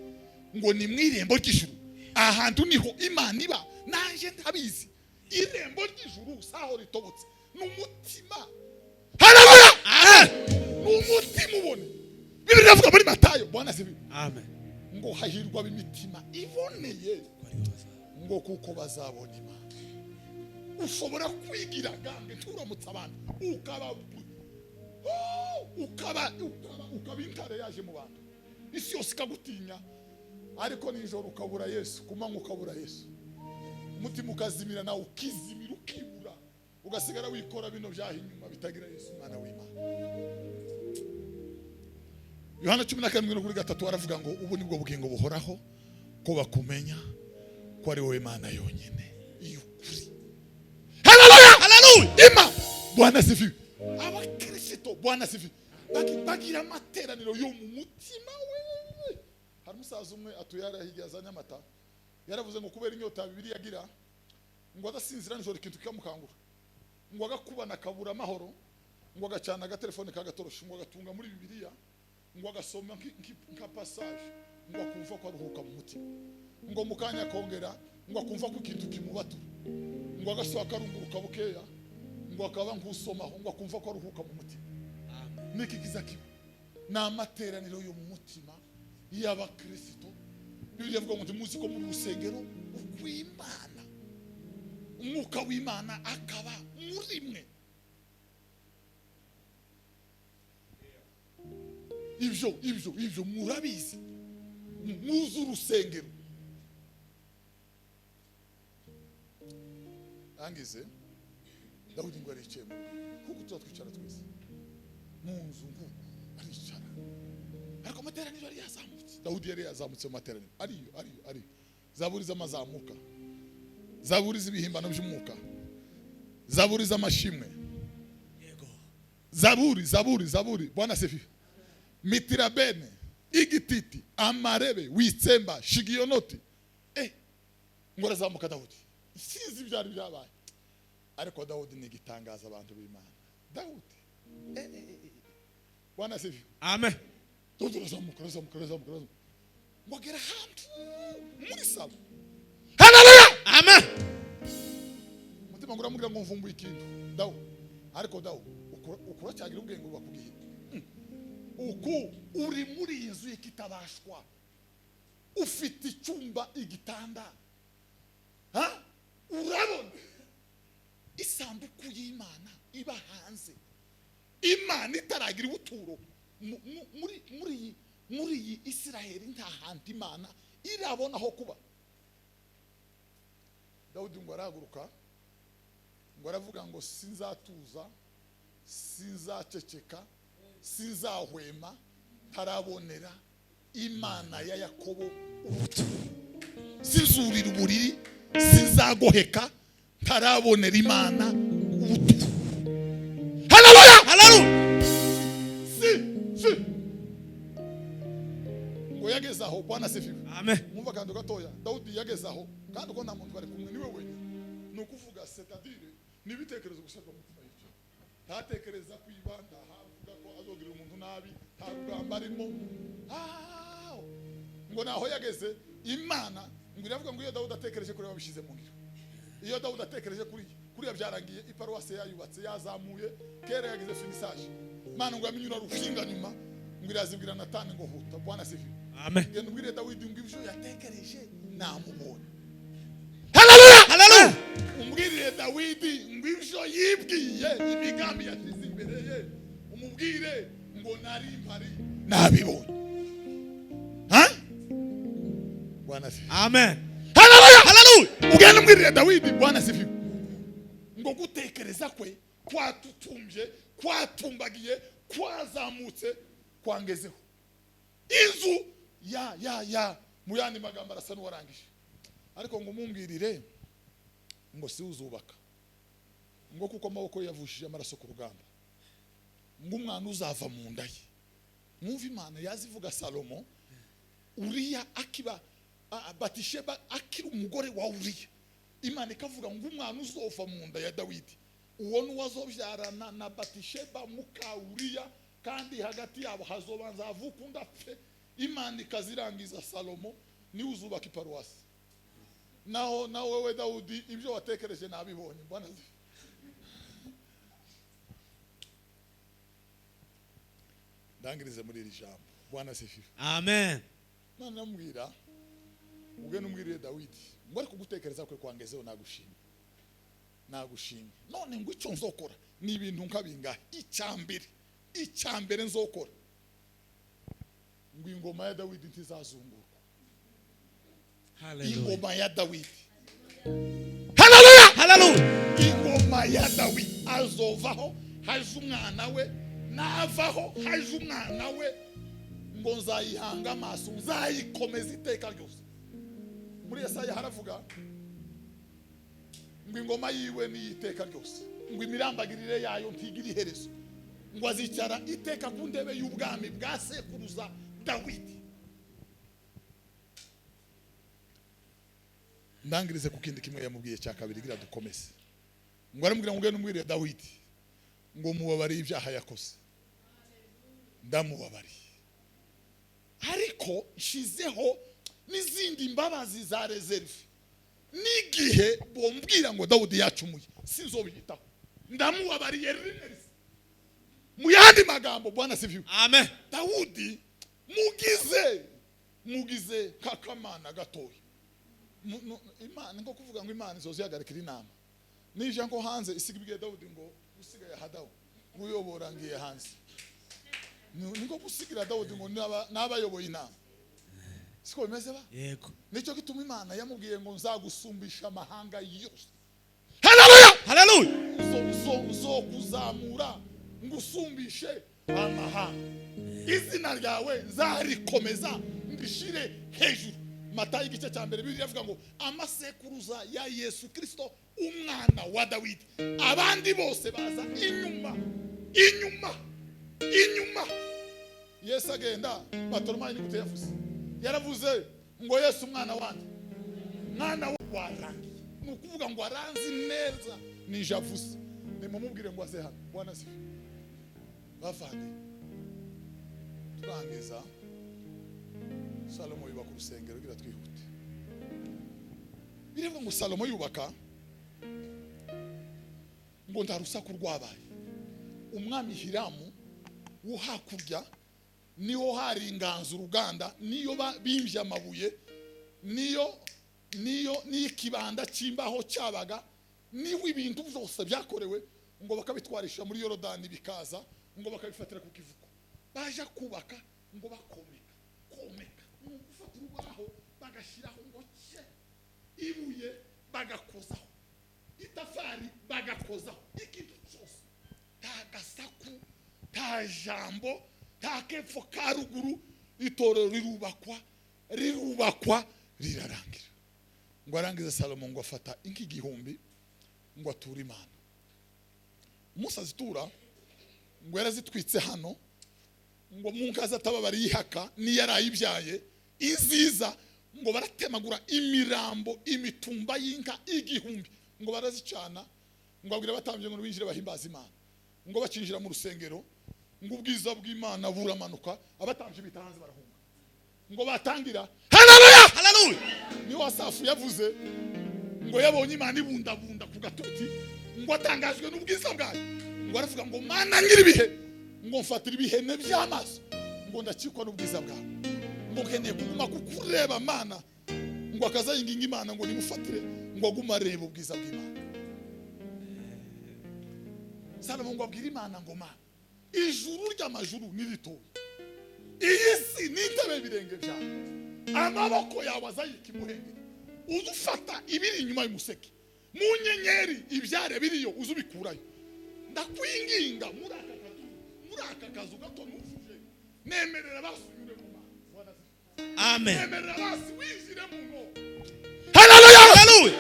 ngo ni mu irembo ry'ijuru, ahantu niho Imana iba, naje ntabizi. Irembo ry'ijuru saho ritobotse, ni umutima. Haleluya! Ni umutima ubone. Bibiliya iravuga muri Matayo, Bwana asifiwe. Amen. Ngo hahirwa ab'imitima iboneye, ngo kuko bazabona Imana. Ushobora kwigira gambe turamutse abantu, ukaba ukaba ukaba intare yaje mu bantu, isi yose ikagutinya, ariko nijoro ukabura Yesu, kumanywa ukabura Yesu, umutima ukazimira, nawe ukizimira, ukibura, ugasigara wikora bino byaha inyuma bitagira Yesu umwana w'Imana. Yohana 17:3 aravuga ngo ubu nibwo bugingo buhoraho, ko bakumenya ko ari wowe Mana yonyine y'ukuri. Haleluya! Haleluya! Ima Bwana asifiwe. Abakristo Bwana asifiwe. Bagira amateraniro yo mu mutima we. Hari umusaza umwe atuye hariya hirya za Nyamata, yaravuze ngo kubera inyota Bibiliya agira, ngo adasinzira nijoro ikintu kikamukangura, ngo agakubana akabura amahoro, ngo agacana agatelefone kagatoroshi, ngo agatunga muri Bibiliya, ngo agasoma nka passage, ngo akumva ko aruhuka mu mutima, ngo mu kanya akongera ngo akumva ko ikintu kimubatura, ngo agasohoka arunguruka bukeya, ngo akaba nk'usomaho, ngo akumva ko aruhuka mu mutima. Niki kiza kiba ni amateraniro yo mu mutima y'abakristo. Bibiliya ivuga ngo ntimuzi ko muri rusengero rw'Imana, umwuka w'Imana akaba muri mwe. Ibyo ibyo ibyo murabizi, muzi urusengero. Angize Dawudi ngo aricaye mu kuko tuba twicara twese mu nzu nguko aricara, ariko amateraniro yari yazamutse. Dawudi yari yazamutse mu materaniro, ariyo ariyo ariyo zaburi z'amazamuka, zaburi z'ibihimbano by'umwuka, zaburi z'amashimwe, zaburi zaburi zaburi. Bwana asifiwe. Mitirabene, igititi, amarebe, witsemba, shigiyonoti. Ngo arazamuka Dawudi, sinzi ibyari byabaye, ariko Dawudi ni igitangaza abantu b'Imana. Dawudi Bwana asifiwe. Amen. Dawudi arazamuka arazamuka arazamuka arazamuka, ngo agera ahantu muri salo. Haleluya! Amen. Umutima ngo uramubwira ngo mvumbuye ikintu Dawu, ariko Dawu ukuracyagira ubwenge buba ku gihe. Uku uri muri iyi nzu y'ikitabashwa, ufite icyumba, igitanda, ha? Urabona isanduku y'Imana iba hanze, Imana itaragira ubuturo muri iyi Isiraheli, nta hantu Imana irabona aho kuba. Dawudi ngo arahaguruka, ngo aravuga ngo sinzatuza, sinzaceceka, sinzahwema ntarabonera Imana ya Yakobo ubuturo, sinzurira uburiri, sinzagoheka ntarabonera Imana ubuturo. Haleluya! Haleluya! Si si ngo yageze aho. Bwana asifiwe. Amen. Mwumva akantu gatoya Dawudi yageze aho, kandi uko nta muntu bari kumwe niwe wenyine, ni ukuvuga c'est-à-dire n'ibitekerezo gusa mu mutima yicaye, ntatekereza kwiba, ntahavuga ko azogirira umuntu nabi, nta rugamba arimo. Ngo naho yageze Imana ngo iravuga ngo iyo Dawudi atekereje kuri babishize mu ngiro, iyo Dawudi atekereje kuri kuriya byarangiye, iparuwase yayubatse, yazamuye, kera yagize finissage. Imana ngo yamenye urushinga nyuma, ngo irazibwira Natani ngo huta. Bwana asifiwe. Amen. Ngenda ubwire Dawidi ngo ibyo yatekereje namubonye. Haleluya! Haleluya! Umbwirire Dawidi ngo ibyo yibwiye, imigambi yashyize imbere ye, umubwire ngo nari mpari nabibonye. Ha? Bwana asifiwe. Amen. Haleluya! Haleluya! Ugenda umbwirire Dawidi. Bwana asifiwe. Ngo gutekereza kwe kwatutumbye, kwatumbagiye, kwazamutse, kwangezeho inzu ya ya ya. Mu yandi magambo, arasa n'uwarangije, ariko ngo mumbwirire ngo si uzubaka, ngo kuko amaboko ye yavushije amaraso ku rugamba, ngo umwana uzava mu nda ye. Mwumva Imana yazivuga Salomo, Uriya akiba, Batisheba akiri umugore wa Uriya, Imana ikavuga ngo umwana uzova mu nda ya Dawidi, uwo ni uwazobyarana na Batisheba muka Uriya, kandi hagati yabo hazobanza havuka undi apfe. Imana ikazirangiza, Salomo niwe uzubaka iparuwasi. Naho nawe wewe Dawudi, ibyo watekereje nabibonye. Bwana ndangirize muri iri jambo. Bwana sifiwe. Amen. Imana iramubwira, ugende umwirire Dawidi ngo ariko gutekereza kwe kwangezeho, nagushimye, nagushimye. None ngo icyo nzokora ni ibintu nka bingahe? Icya mbere nzokora, ngo ingoma ya Dawidi ntizazungurwa. Hallelujah. Ingoma ya Dawidi, haleluya! Hallelujah. Ingoma ya Dawidi azovaho haje umwana we, navaho haje umwana we, ngo nzayihanga amaso, nzayikomeza iteka ryose. Muri Yesaya haravuga ngo ingoma yiwe ni iteka ryose, ngo imirambagirire yayo ntigira iherezo, ngo azicara iteka ku ntebe y'ubwami bwa sekuruza Dawidi. Ndangirize ku kindi kimwe yamubwiye cya kabiri, gira dukomeze. Ngo aramubwira ngo ugende umwirire Dawidi ngo mubabariye ibyaha yakoze, ndamubabariye, ariko nshizeho n'izindi mbabazi za réserve. N'igihe bombwira ngo Dawudi yacumuye, sinzobiyitaho, ndamubabariye rimwe risa. Mu yandi magambo, Bwana sifiwe. Amen. Dawudi mugize kakamana gatoya. Imana nko kuvuga ngo Imana izoza ihagarikira inama, nije ngo hanze isiga ibwiye Dawudi ngo usigaye aha Dawudi uyobora, ngiye hanze. Niko gusigira Dawudi ngo n'abayoboye inama, siko bimeze ba? Yego. Nicyo gituma Imana yamubwiye ngo nzagusumbisha amahanga yose, haleluya! Hallelujah. Nzo kuzamura ngusumbishe amahanga, izina ryawe nzarikomeza ndishire hejuru. Matayo igice cya mbere, Bibiliya ivuga ngo amasekuruza ya Yesu Kirisito umwana wa Dawidi, abandi bose baza inyuma, inyuma, inyuma. Yesu agenda, Batoromayi ni gute yavuze? Yaravuze ngo Yesu umwana wanjye, mwana we warangiye. Ni ukuvuga ngo aranzi neza, nije avuze, nimumubwire ngo aze hano. Bwana sifiwe. Bavandi, turangiza. Salomo yubaka urusengero, gira twihute. Birivuga ngo Salomo yubaka, ngo nta rusaku rwabaye. Umwami Hiramu wo hakurya niho hari inganzo, uruganda, niyo bimbye amabuye, niyo n'ikibanda cy'imbaho cyabaga, niho ibintu byose byakorewe, ngo bakabitwarisha muri Yorodani, bikaza, ngo bakabifatira ku kivuko, baje kubaka, ngo bakomeka komeka, ni ugufata urubaho bagashyiraho ngo cye, ibuye bagakozaho, itafari bagakozaho, ikintu cyose, nta gasaku, nta jambo, nta kepfo ka ruguru. Itorero rirubakwa, rirubakwa, rirarangira. Ngo arangize, Salomo ngo afata inka 1000 ngo ature Imana. Umunsi azitura, ngo yarazitwitse hano, ngo mu nka z'atababara yihaka niyo yarayibyaye inziza, ngo baratemagura imirambo, imitumba y'inka 1000, ngo barazicana, ngo abwira abatambyi ngo binjire bahimbaza Imana. Ngo bakinjira mu rusengero, ngo ubwiza bw'Imana buramanuka, abatambyi bita hanze barahunga, ngo batangira haleluya! Hallelujah. Niho Asafu yavuze ngo yabonye Imana ibundabunda ku gatuti, ngo atangajwe n'ubwiza bwayo, ngo aravuga ngo Mana nyir'ibihe, ngo mfatira ibihene by'amaso, ngo ndakikwa n'ubwiza bwawe, ngo nkeneye kuguma kukureba Mana. Ngo akaza yinginga Imana ngo nimufatire, ngo agume areba ubwiza bw'Imana. Salomo ngo abwire Imana ngo Mana, ijuru ry'amajuru ni ritoya, iyi si ni intebe y'ibirenge byawe, amaboko yawe azayika imuhengeri, uza ufata ibiri inyuma y'umuseke. Mu nyenyeri ibyare biriyo uze ubikurayo. Ndakwinginga muri aka kazu, muri aka kazu gato nujuje, nemerera basunyure mu mana. Bwana asifiwe. Amen. Nemerera basi winjire mu ngo. Haleluya! Haleluya.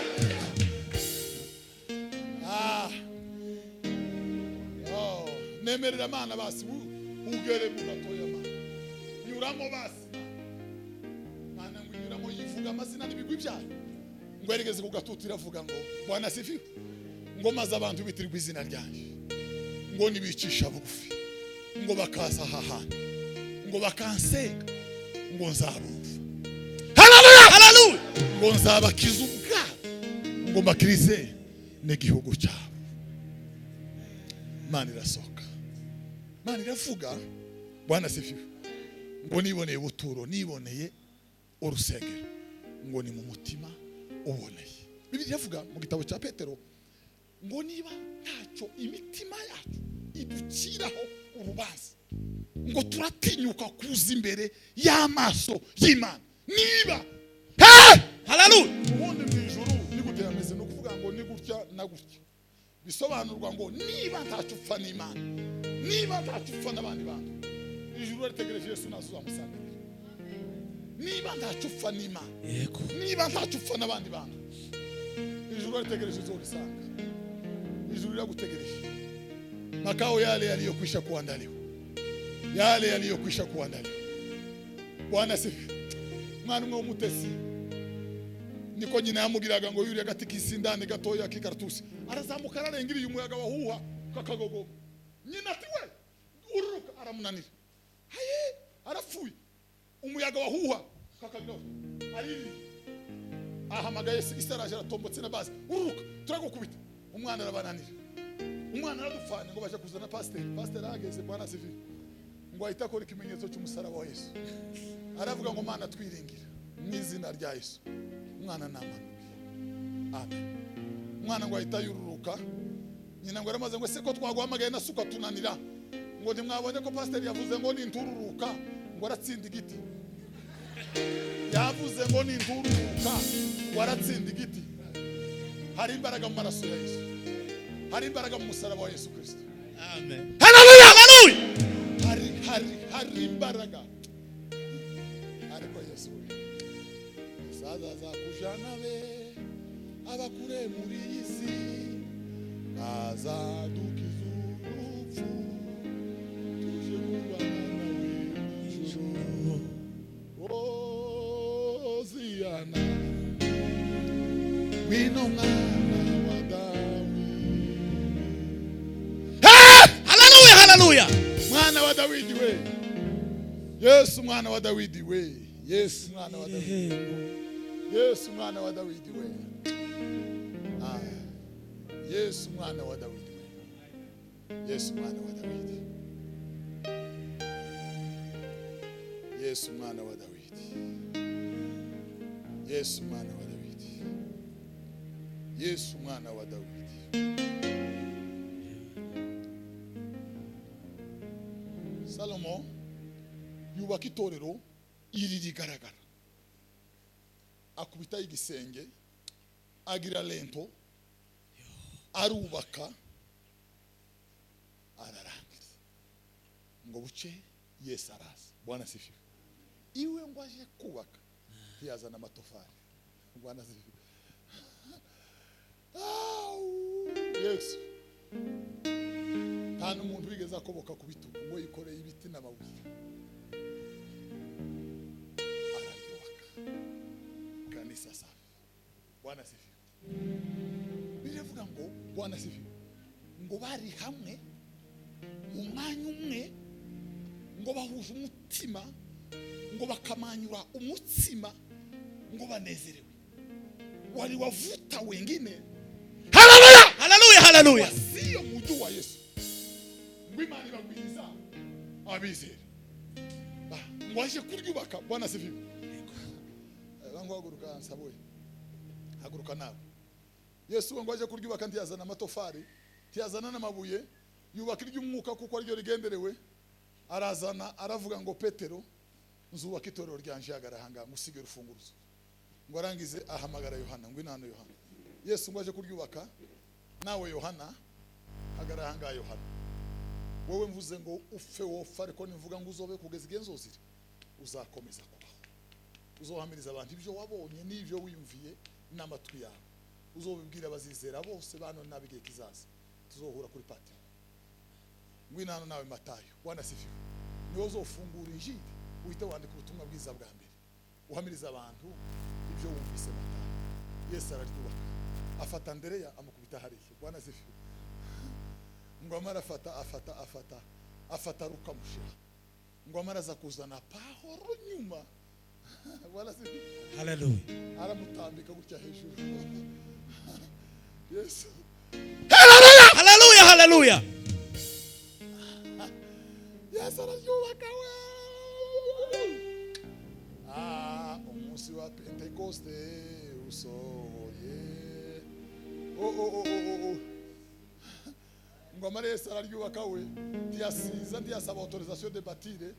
Ah. Oh, nemerera Mana basi ugere mu gatoya Mana. Nyuramo basi Mana. Mana ngo inyuramo, yivuga amazina n'ibigwi byayo. Ngo yeregeze ku gatuti, iravuga ngo Bwana asifiwe. Ngo maze abantu bitirirwa izina ryanjye, ngo nibicisha bugufi, ngo bakaza aha hantu, ngo bakansenga, ngo nzabumva. Haleluya! Haleluya. Ngo nzabakiza ubwabo, ngo mbakirize n'igihugu cyabo. Mana irasohoka, Mana iravuga, Bwana asifiwe, ngo niboneye ubuturo, niboneye urusengero, ngo ni mu mutima uboneye. Bibiliya iravuga mu gitabo cya Petero ngo niba ntacyo imitima yacu iduciraho urubanza, ngo turatinyuka kuza imbere y'amaso y'Imana niba. Hey! Haleluya. Ubundi mu ijuru ni gute yameze? Ni ukuvuga ngo ni gutya na gutya. Bisobanurwa ngo niba ntacyo upfa n'Imana, niba ntacyo upfa n'abandi bantu, ijuru ritegereje Yesu nazo uzamusanganira. Niba ntacyo upfa n'Imana, niba ntacyo upfa n'abandi bantu, ijuru ritegereje uzorisanga. Ijuru riragutegereje. Makao yale yaliyokwisha kuandaliwa, yale yaliyokwisha kuandaliwa. Bwana asifiwe. Mwana umwe w'umutesi, niko nyina yamubwiraga, ngo yuriye agati k'isindani gatoya k'ikaratusi, arazamuka, ararenga iriya, umuyaga wahuha kakagogoma. Nyina ati: "We ururuka." Aramunanira. Haye, arapfuye. Umuyaga wahuha kakagabo aririye, ahamagaye se. Isi araje, aratombotse na basi: "Ururuka turagukubita." Umwana arabananira, umwana aradupfana. Ngo baje kuzana pasiteri. Pasiteri ahageze, Bwana asifiwe, ngo ahita akora ikimenyetso cy'umusaraba wa Yesu, aravuga ngo: "Mana twiringira, mu izina rya Yesu umwana namanuke, amen." Umwana ngo ahita yururuka. Nyina ngo yaramaze ngo: "Ese ko twaguhamagaye na suka tunanira?" Ngo: "Ntimwabonye ko pasiteri yavuze ngo nintururuka ngo aratsinda igiti? Yavuze ngo nintururuka ngo aratsinda igiti." Hari imbaraga mu maraso ya Yesu, hari imbaraga mu musaraba wa Yesu Kirisito. Amen. Haleluya! Haleluya. Hari imbaraga. Ariko Yesu we saza kujana be abakure muri iyi si, azadukiza urupfu, tuje kubana nawe ijuru. Hoziyana, ngwino mwana wa Dawidi. Haleluya. Haleluya. Mwana wa Dawidi we, Yesu mwana wa Dawidi we, Yesu mwana wa Dawidi, Yesu mwana wa Dawidi we. Ah, Yesu mwana wa Dawidi we, Yesu mwana wa Dawidi, Yesu mwana wa Dawidi, Yesu mwana wa Dawidi, Yesu mwana wa Dawidi. Salomo yubaka itorero iri rigaragara, akubitaho igisenge, agira linteau, arubaka, ararangiza. Ngo buce Yesu araza, Bwana asifiwe. Iwe ngo aje kubaka ntiyazana amatofari. Bwana asifiwe. Au, Yesu nta n'umuntu wigeze akoboka ku bitugu ngo yikoreye ibiti n'amabuye, araryubaka. Kanisa safi, Bwana asifiwe. Biravuga ngo, Bwana asifiwe, ngo bari hamwe mu mwanya umwe, ngo bahuje umutima, ngo bakamanyura umutsima, ngo banezerewe. Waliwavuta wengine, haleluya, Haleluya. Haleluya. wasiyomjua Yesu. Ngo Imana ibagwiriza abizera. Ngo aje kuryubaka, Bwana asifiwe. Bangu haguruka, nsaboye, haguruka nawe. Yesu we ngo aje kuryubaka ntiyazana amatofari, ntiyazana n'amabuye, yubaka iry'umwuka kuko ariryo rigenderewe. Arazana, aravuga ngo: "Petero, nzubaka itorero ryanje, hagarara ahangaha, ngusige urufunguzo." Ngo arangize ahamagara Yohana: "Ngwino hano Yohana." Yesu ngo aje kuryubaka. Nawe Yohana, hagarara ahangaha. Yohana, wowe mvuze ngo upfe wopfa, ariko nimvuga ngo uzobe kugeza igihe nzozira, uzakomeza kubaho. Uzohamiriza abantu ibyo wabonye n'ibyo wiyumviye n'amatwi yawe, uzobibwira abazizera bose bano n'ab'igihe kizaza. Tuzohura kuri Patimo. Ngwino hano nawe Matayo. Bwana asifiwe. Niwe uzofungura Injili, uhite wandika ubutumwa bwiza bwa mbere, uhamiriza abantu ibyo wumvise. Matayo. Yesu araryubaka, afata Andereya amukubita hariya. Bwana asifiwe. Ngo amara afata afata afata afata Luka amushira, ngo amara aza kuzana Pahoro nyuma. Bwana asifiwe. Haleluya. Aramutambika gutya hejuru Yesu. Haleluya, haleluya. Yesu araryubaka we. Ah, umunsi wa Pentekoste usohoye. Oh, oh, oh, oh, oh. Ngo amara Yesu araryubaka we, ntiyasiza, ntiyasaba autorisation de bâtir.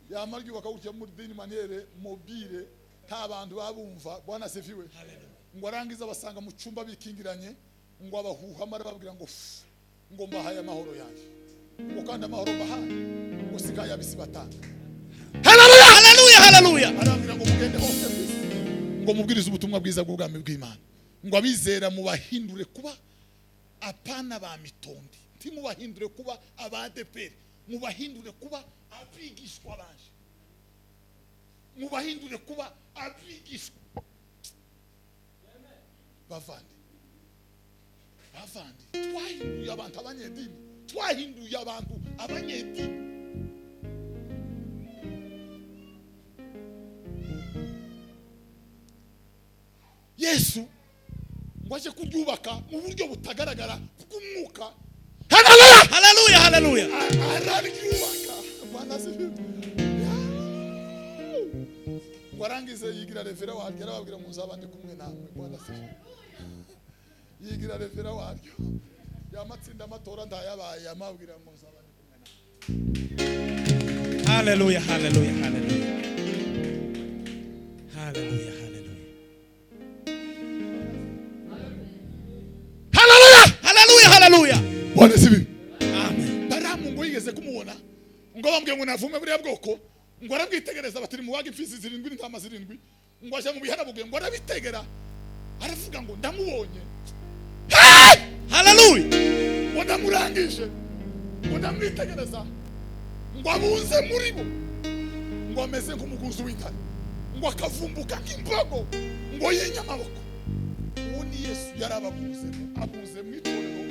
Yama aryubaka gutya muri d'une manière mobile, nta bantu babumva. Bwana asifiwe. Ngo arangiza basanga mu cyumba bikingiranye, ngo abahuha amara babwira ngo fu, ngo mbahaye amahoro yanjye, ngo kandi amahoro mbahaye ngo sigaye abisi batanga. Haleluya, haleluya. Arababwira ngo mugende hose ku isi, ngo mubwirize ubutumwa bwiza bw'ubwami bw'Imana, ngo abizera mubahindure kuba apana ba mitondi, ntimubahindure kuba abadeperi, mubahindure kuba abigishwa banje, mubahindure kuba abigishwa. Bavandi, bavandi, twahinduye abantu abanyedini, twahinduye abantu abanyedini. Yesu ngo aje kuryubaka mu buryo butagaragara bw'umwuka. Haleluya, haleluya, haleluya. Araryubaka. Bwana asifiwe. Ngo arangize yigira révérend waryo, arababwira ngo nzaba ndi kumwe namwe. Bwana asifiwe. Yigira révérend waryo, yamatsinda amatora ntayabaye, amabwira ngo nzaba ndi kumwe namwe. Haleluya, haleluya, haleluya. Haleluya, haleluya. Haleluya. Haleluya, haleluya. Bwana asifiwe. Amen. Baramu ngo yigeze kumubona, ngo bambwiye ngo navume buriya bwoko, ngo arabwitegereza, bati muwaga imfizi zirindwi n'intama zirindwi, ngo ajya mu bihanabuge, ngo arabitegera, aravuga ngo ndamubonye. Haleluya. Ngo ndamurangije, ngo ndamwitegereza, ngo abunze muri bo, ngo ameze nk'umugunzu w'intare, ngo akavumbuka nk'imbogo ngo y'inyamaboko. Uwo ni Yesu, yarababunzemo, abunze mu itorero,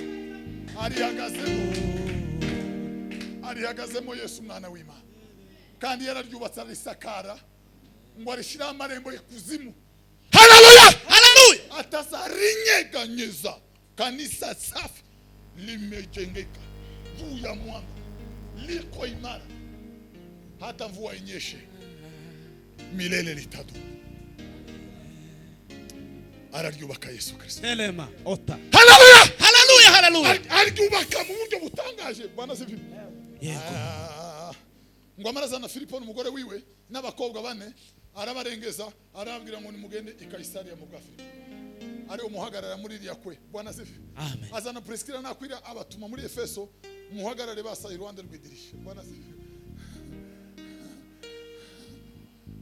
arihagazemo, arihagazemo. Yesu umwana w'Imana kandi yararyubatse, arisakara, ngo arishyiraho amarembo y'ikuzimu. Haleluya. Haleluya. Atazarinyeganyeza. Kanisa safi limejengeka juu ya mwamba, liko imara, hata mvua inyeshe, milele litadumu. Araryubaka Yesu Kristo. Telema ota. Haleluya. Haleluya, haleluya. Aryubaka mu buryo butangaje. Bwana asifiwe. Yego. Ah, ngo amarazana Filipo n'umugore wiwe n'abakobwa bane, arabarengeza, arababwira ngo nimugende i Kayisariya mu bwa Filipo, ari umuhagarara muri iriya kwe. Bwana asifiwe. Amen. Azana Priskila n'Akwila, abatuma muri Efeso, muhagarare basa iruhande rw'idirisha. Bwana asifiwe.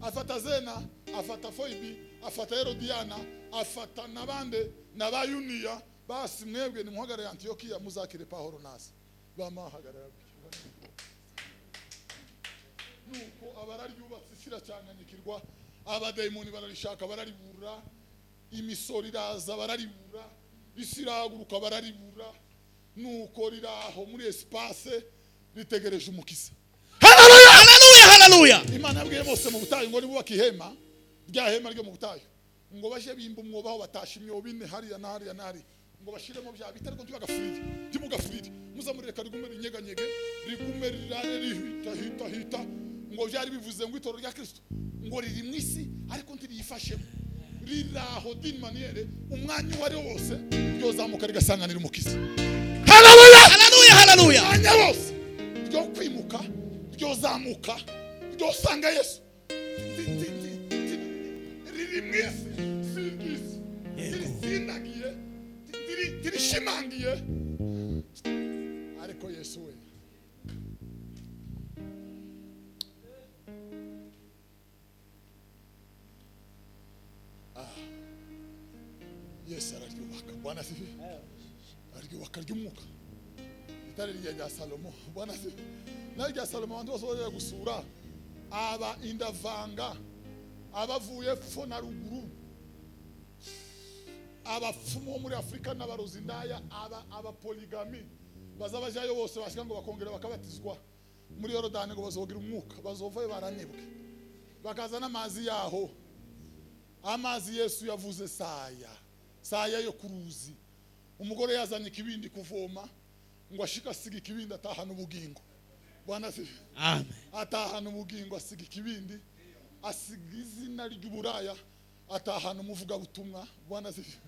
Afata Zena, afata Foibi, afata Herodiyana, afata n'abande n'abayuniya. Basi mwebwe nimuhagarare Antiyokiya, muzakire Pahoro naza. Bamahagarara gutyo. Nuko abararyubatse, isi iracyanganyikirwa, abadayimoni bararishaka bararibura, imisoro iraza bararibura, isi irahaguruka bararibura. Nuko riraho muri espace, ritegereje umukiza. Haleluya, haleluya, haleluya. Imana yabwiye Mose mu butayu ngo nibubaka ihema, rya hema ryo mu butayu, ngo baje bimba umwobo aho batasha imyobo ine, hariya na hariya na hariya, ngo bashiremo bya biti, ariko ntibagafurire, ntimugafurire, muzamureka rigume rinyeganyege, rigume rirare rihita hita hita. Ngo byari bivuze ngo itorero rya Kristo ngo riri mu isi, ariko ntiriyifashemo, riraho d'une manière umwanya uwo ari wo wose ryozamuka rigasanganira umukiza. Haleluya. Haleluya, haleluya. Umwanya wose ryo kwimuka, ryozamuka, ryosanga Yesu. Riri mu isi, si iry'isi, Yego. ririsindagiye. Ishimangiye. Ariko Yesu we Yesu araryubaka. Bwana asifiwe. Araryubaka ry'umwuka. Itari rya Salomo. Bwana asifiwe. Nayo rya Salomo abantu bose bajya gusura aba indavanga abavuye epfo na ruguru, abapfumu bo muri Afurika n'abarozi indaya, aba abapoligami baza bajyayo bose bashika ngo bakongera bakabatizwa muri Yorodani ngo bazogira umwuka, bazovayo baranebwe, bakaza n'amazi yaho. Amazi Yesu yavuze saya saya yo kuruzi. Umugore yazanye ikibindi kuvoma ngo ashika asiga ikibindi atahana ubugingo. Bwana asifiwe. Amen. Atahana ubugingo, asiga ikibindi, asiga izina ry'uburaya, atahana umuvugabutumwa. Bwana asifiwe.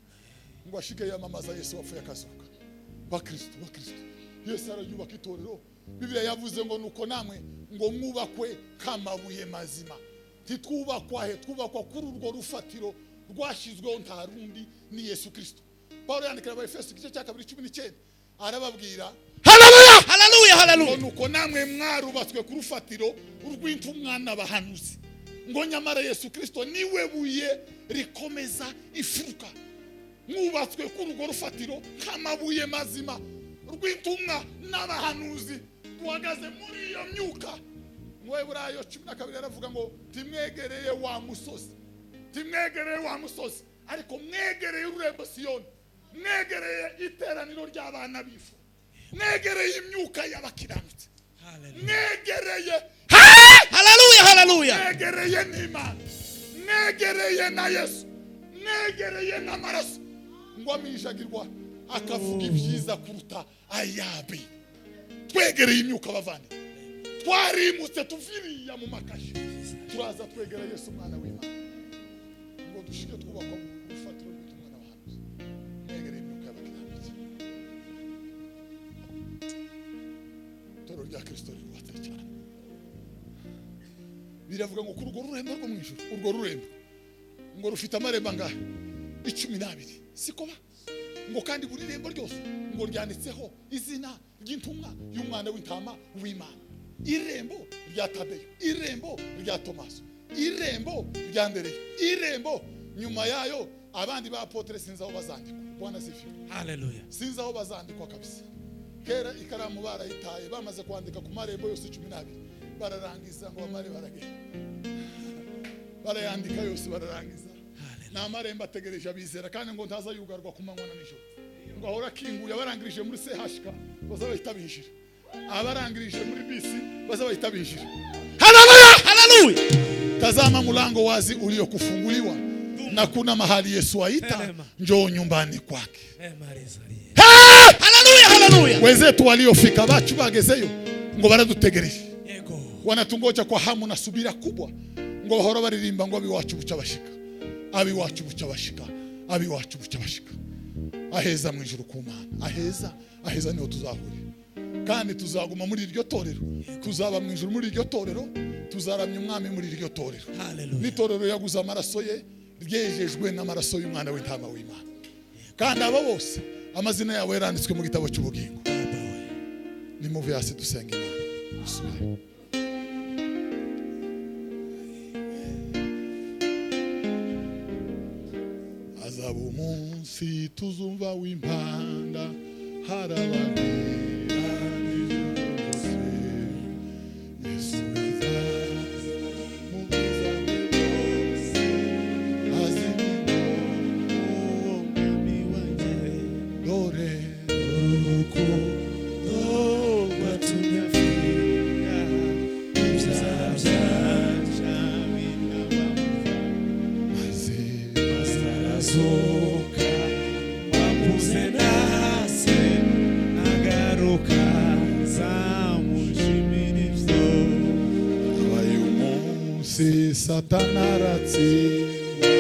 Ngo ashike yamamaza Yesu wapfuye akazuka. Bakristo, bakristo, Yesu araryubaka itorero. Bibiliya yavuze ngo nuko namwe ngo mwubakwe kamabuye mazima. Ntitwubakwa he? Twubakwa kuri urwo rufatiro rwashyizweho nta rundi, ni Yesu Kristo. Paulo yandikira Abaefeso igice cya 2 19 arababwira Haleluya, haleluya, ngo haleluya. nuko namwe mwarubatswe ku rufatiro rw'intumwa n'abahanuzi, ngo nyamara Yesu Kristo niwe buye rikomeza imfuruka. Mwubatswe kuri urwo rufatiro nk'amabuye mazima rw'intumwa n'abahanuzi, duhagaze muri iyo myuka. Mu Baheburayo 12 aravuga ngo timwegereye wa musozi, timwegereye wa musozi, ariko mwegereye ururembo Siyoni, mwegereye iteraniro ry'abana b'ifu, mwegereye imyuka y'abakiranutsi, mwegereye Haleluya, haleluya. mwegereye n'Imana, mwegereye na Yesu, mwegereye n'amaraso. Ngo amijagirwa akavuga ibyiza kuruta ayabe. Twegereye imyuka bavandi, twarimutse tuviriya mu makashi, turaza twegera Yesu umwana w'Imana, ngo dushike twubakwa ku rufatiro rw'ubutumwa n'abahanuzi. Mwegereye imyuka y'abakiranutsi. Itorero rya Kristo rirubatse cyane. Biravuga ngo kuri urwo rurembo rwo mu ijuru, urwo rurembo ngo rufite amarembo angahe? 12. Siko ba? Ngo kandi buri rembo ryose ngo ryanditseho izina ry'intumwa y'umwana w'intama w'Imana. Irembo rya Tadeyo, irembo rya Tomaso, irembo rya Andereya, irembo nyuma yayo abandi ba apotre sinzi aho bazandikwa. Bwana asifiwe. Haleluya. Sinzi aho bazandikwa kabisa. Kera ikaramu barayitaye, bamaze kwandika ku marembo yose 12 bararangiza, ngo bamare baragenda barayandika yose bararangiza. Ni amarembo ategereje abizera, kandi ngo ntaza yugarwa ku manywa na nijoro, ngo ahora akinguye. Abarangirije muri CHK baza bahita binjira, abarangirije muri bisi baza bahita binjira. Haleluya, haleluya. Tazama mlango wazi uliokufunguliwa na kuna mahali Yesu aita, njoo nyumbani kwake. Haleluya, haleluya. Wenzetu waliofika bacu bagezeyo ngo baradutegereje, Yego. wanatungoja kwa hamu na subira kubwa, ngo bahora baririmba ngo abiwacu buca bashika, abiwacu buca bashika, abiwacu buca bashika. Aheza mu ijuru ku Mana, aheza, aheza niho tuzahurira, kandi tuzaguma muri iryo torero, tuzaba mu ijuru muri iryo torero, tuzaramya umwami muri iryo torero. Haleluya. N'itorero yaguze amaraso ye, ryejejwe n'amaraso y'umwana w'intama w'Imana. Kandi abo bose amazina yabo yaranditswe mu gitabo cy'ubugingo. Nimuve hasi dusenga Imana. Dusubire. Azaba umunsi tuzumva w'impanda, harababwira ijuru ryose. Yesu azaza mu bwiza bwe bwose, azimika Umwami wanjye, dore urukundo rwatumye apfira ibyaha byacu bikabapfa, maze arazuka wakuze nase nagaruka nzamushimira ibyo. Abaye umunsi Satani aratsindwa,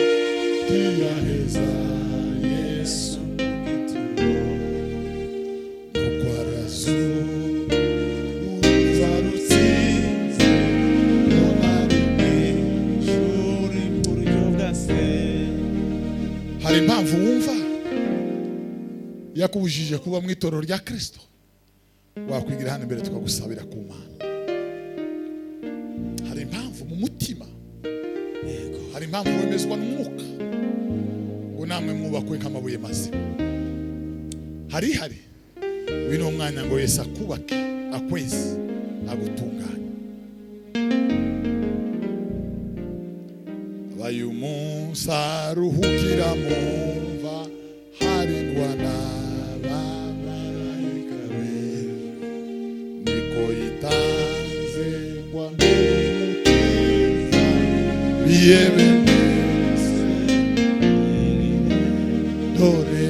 ntiyaheza Yesu Yesu mu gituro, nuko arazuka urupfu rutsinze none ari ijuru iburyo bwa se. Hari impamvu wumva Yakubujije kuba mu itorero rya Kristo, wakwigira hano imbere tukagusabira ku Mana. Hari impamvu mu mutima, hari impamvu wemezwa n'umwuka ngo namwe mwubakwe nk'amabuye mazima. Hari uyu ni umwanya ngo Yesu akubake, akwezi, agutunganye. Abaye umunsi aruhukira mu mva, harindwa n'abamarayika bera, niko yitanze ngo ambere umukiza, biyebe mwese dore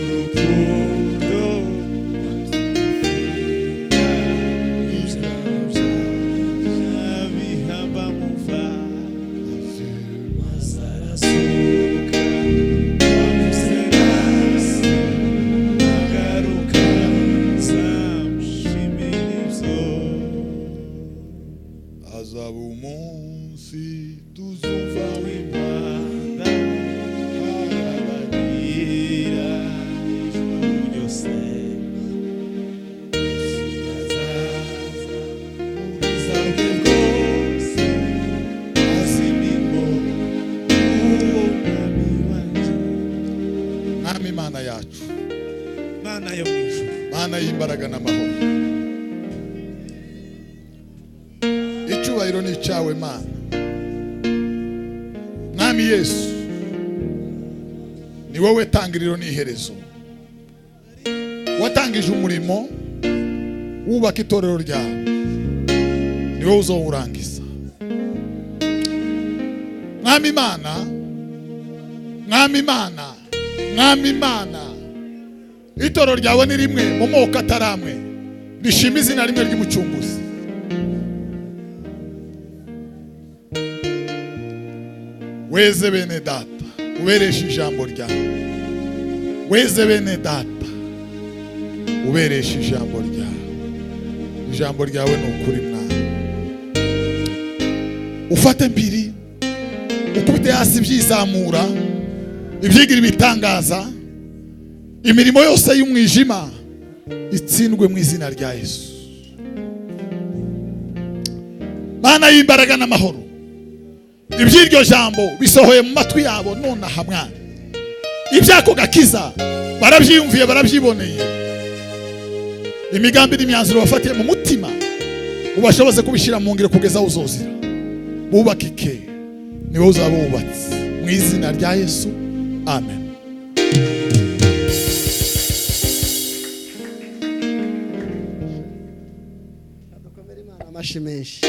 Urukundo bihamba mu mva, maze arazuka, wavuze nasi agaruka, nzamushimira ibyo. Azaba umunsi tuzumva W'impanda harabagira ijuru ryose, azaza ubwiza bwe bwose, azimimo umwami wanjye. Mwami Imana yacu, Mana yo mu ijuru, Mana y'imbaraga n'amahoro, icyubahiro ni icyawe Mana. Mwami Yesu, ni wowe tangiriro n'iherezo. Watangije umurimo wubaka itorero ryawe, ni wowe uzowurangiza. Mwami Imana, Mwami Imana, Mwami Imana, itorero ryawe ni rimwe mu moko ataramwe, rishima izina rimwe ry'umucunguzi. Weze bene data, uberesha ijambo ryawe. Weze bene data, uberesha ijambo ryawe. Ijambo ryawe ni ukuri Mwana. Ufate mpiri, ukubite hasi ibyizamura, ibyigira ibitangaza, imirimo yose y'umwijima itsindwe mu izina rya Yesu. Mana y'imbaraga n'amahoro, iby'iryo jambo bisohoye mu matwi yabo nonaha Mwana. Ibyako gakiza barabyiyumviye, barabyiboneye. Imigambi n'imyanzuro bafatiye mu mutima ubashoboze kubishyira mu ngiro kugeza aho uzozira. Bubakike, ni wowe uzaba wubatse. Mu izina rya Yesu, amen. Dukomere Imana amashyi menshi.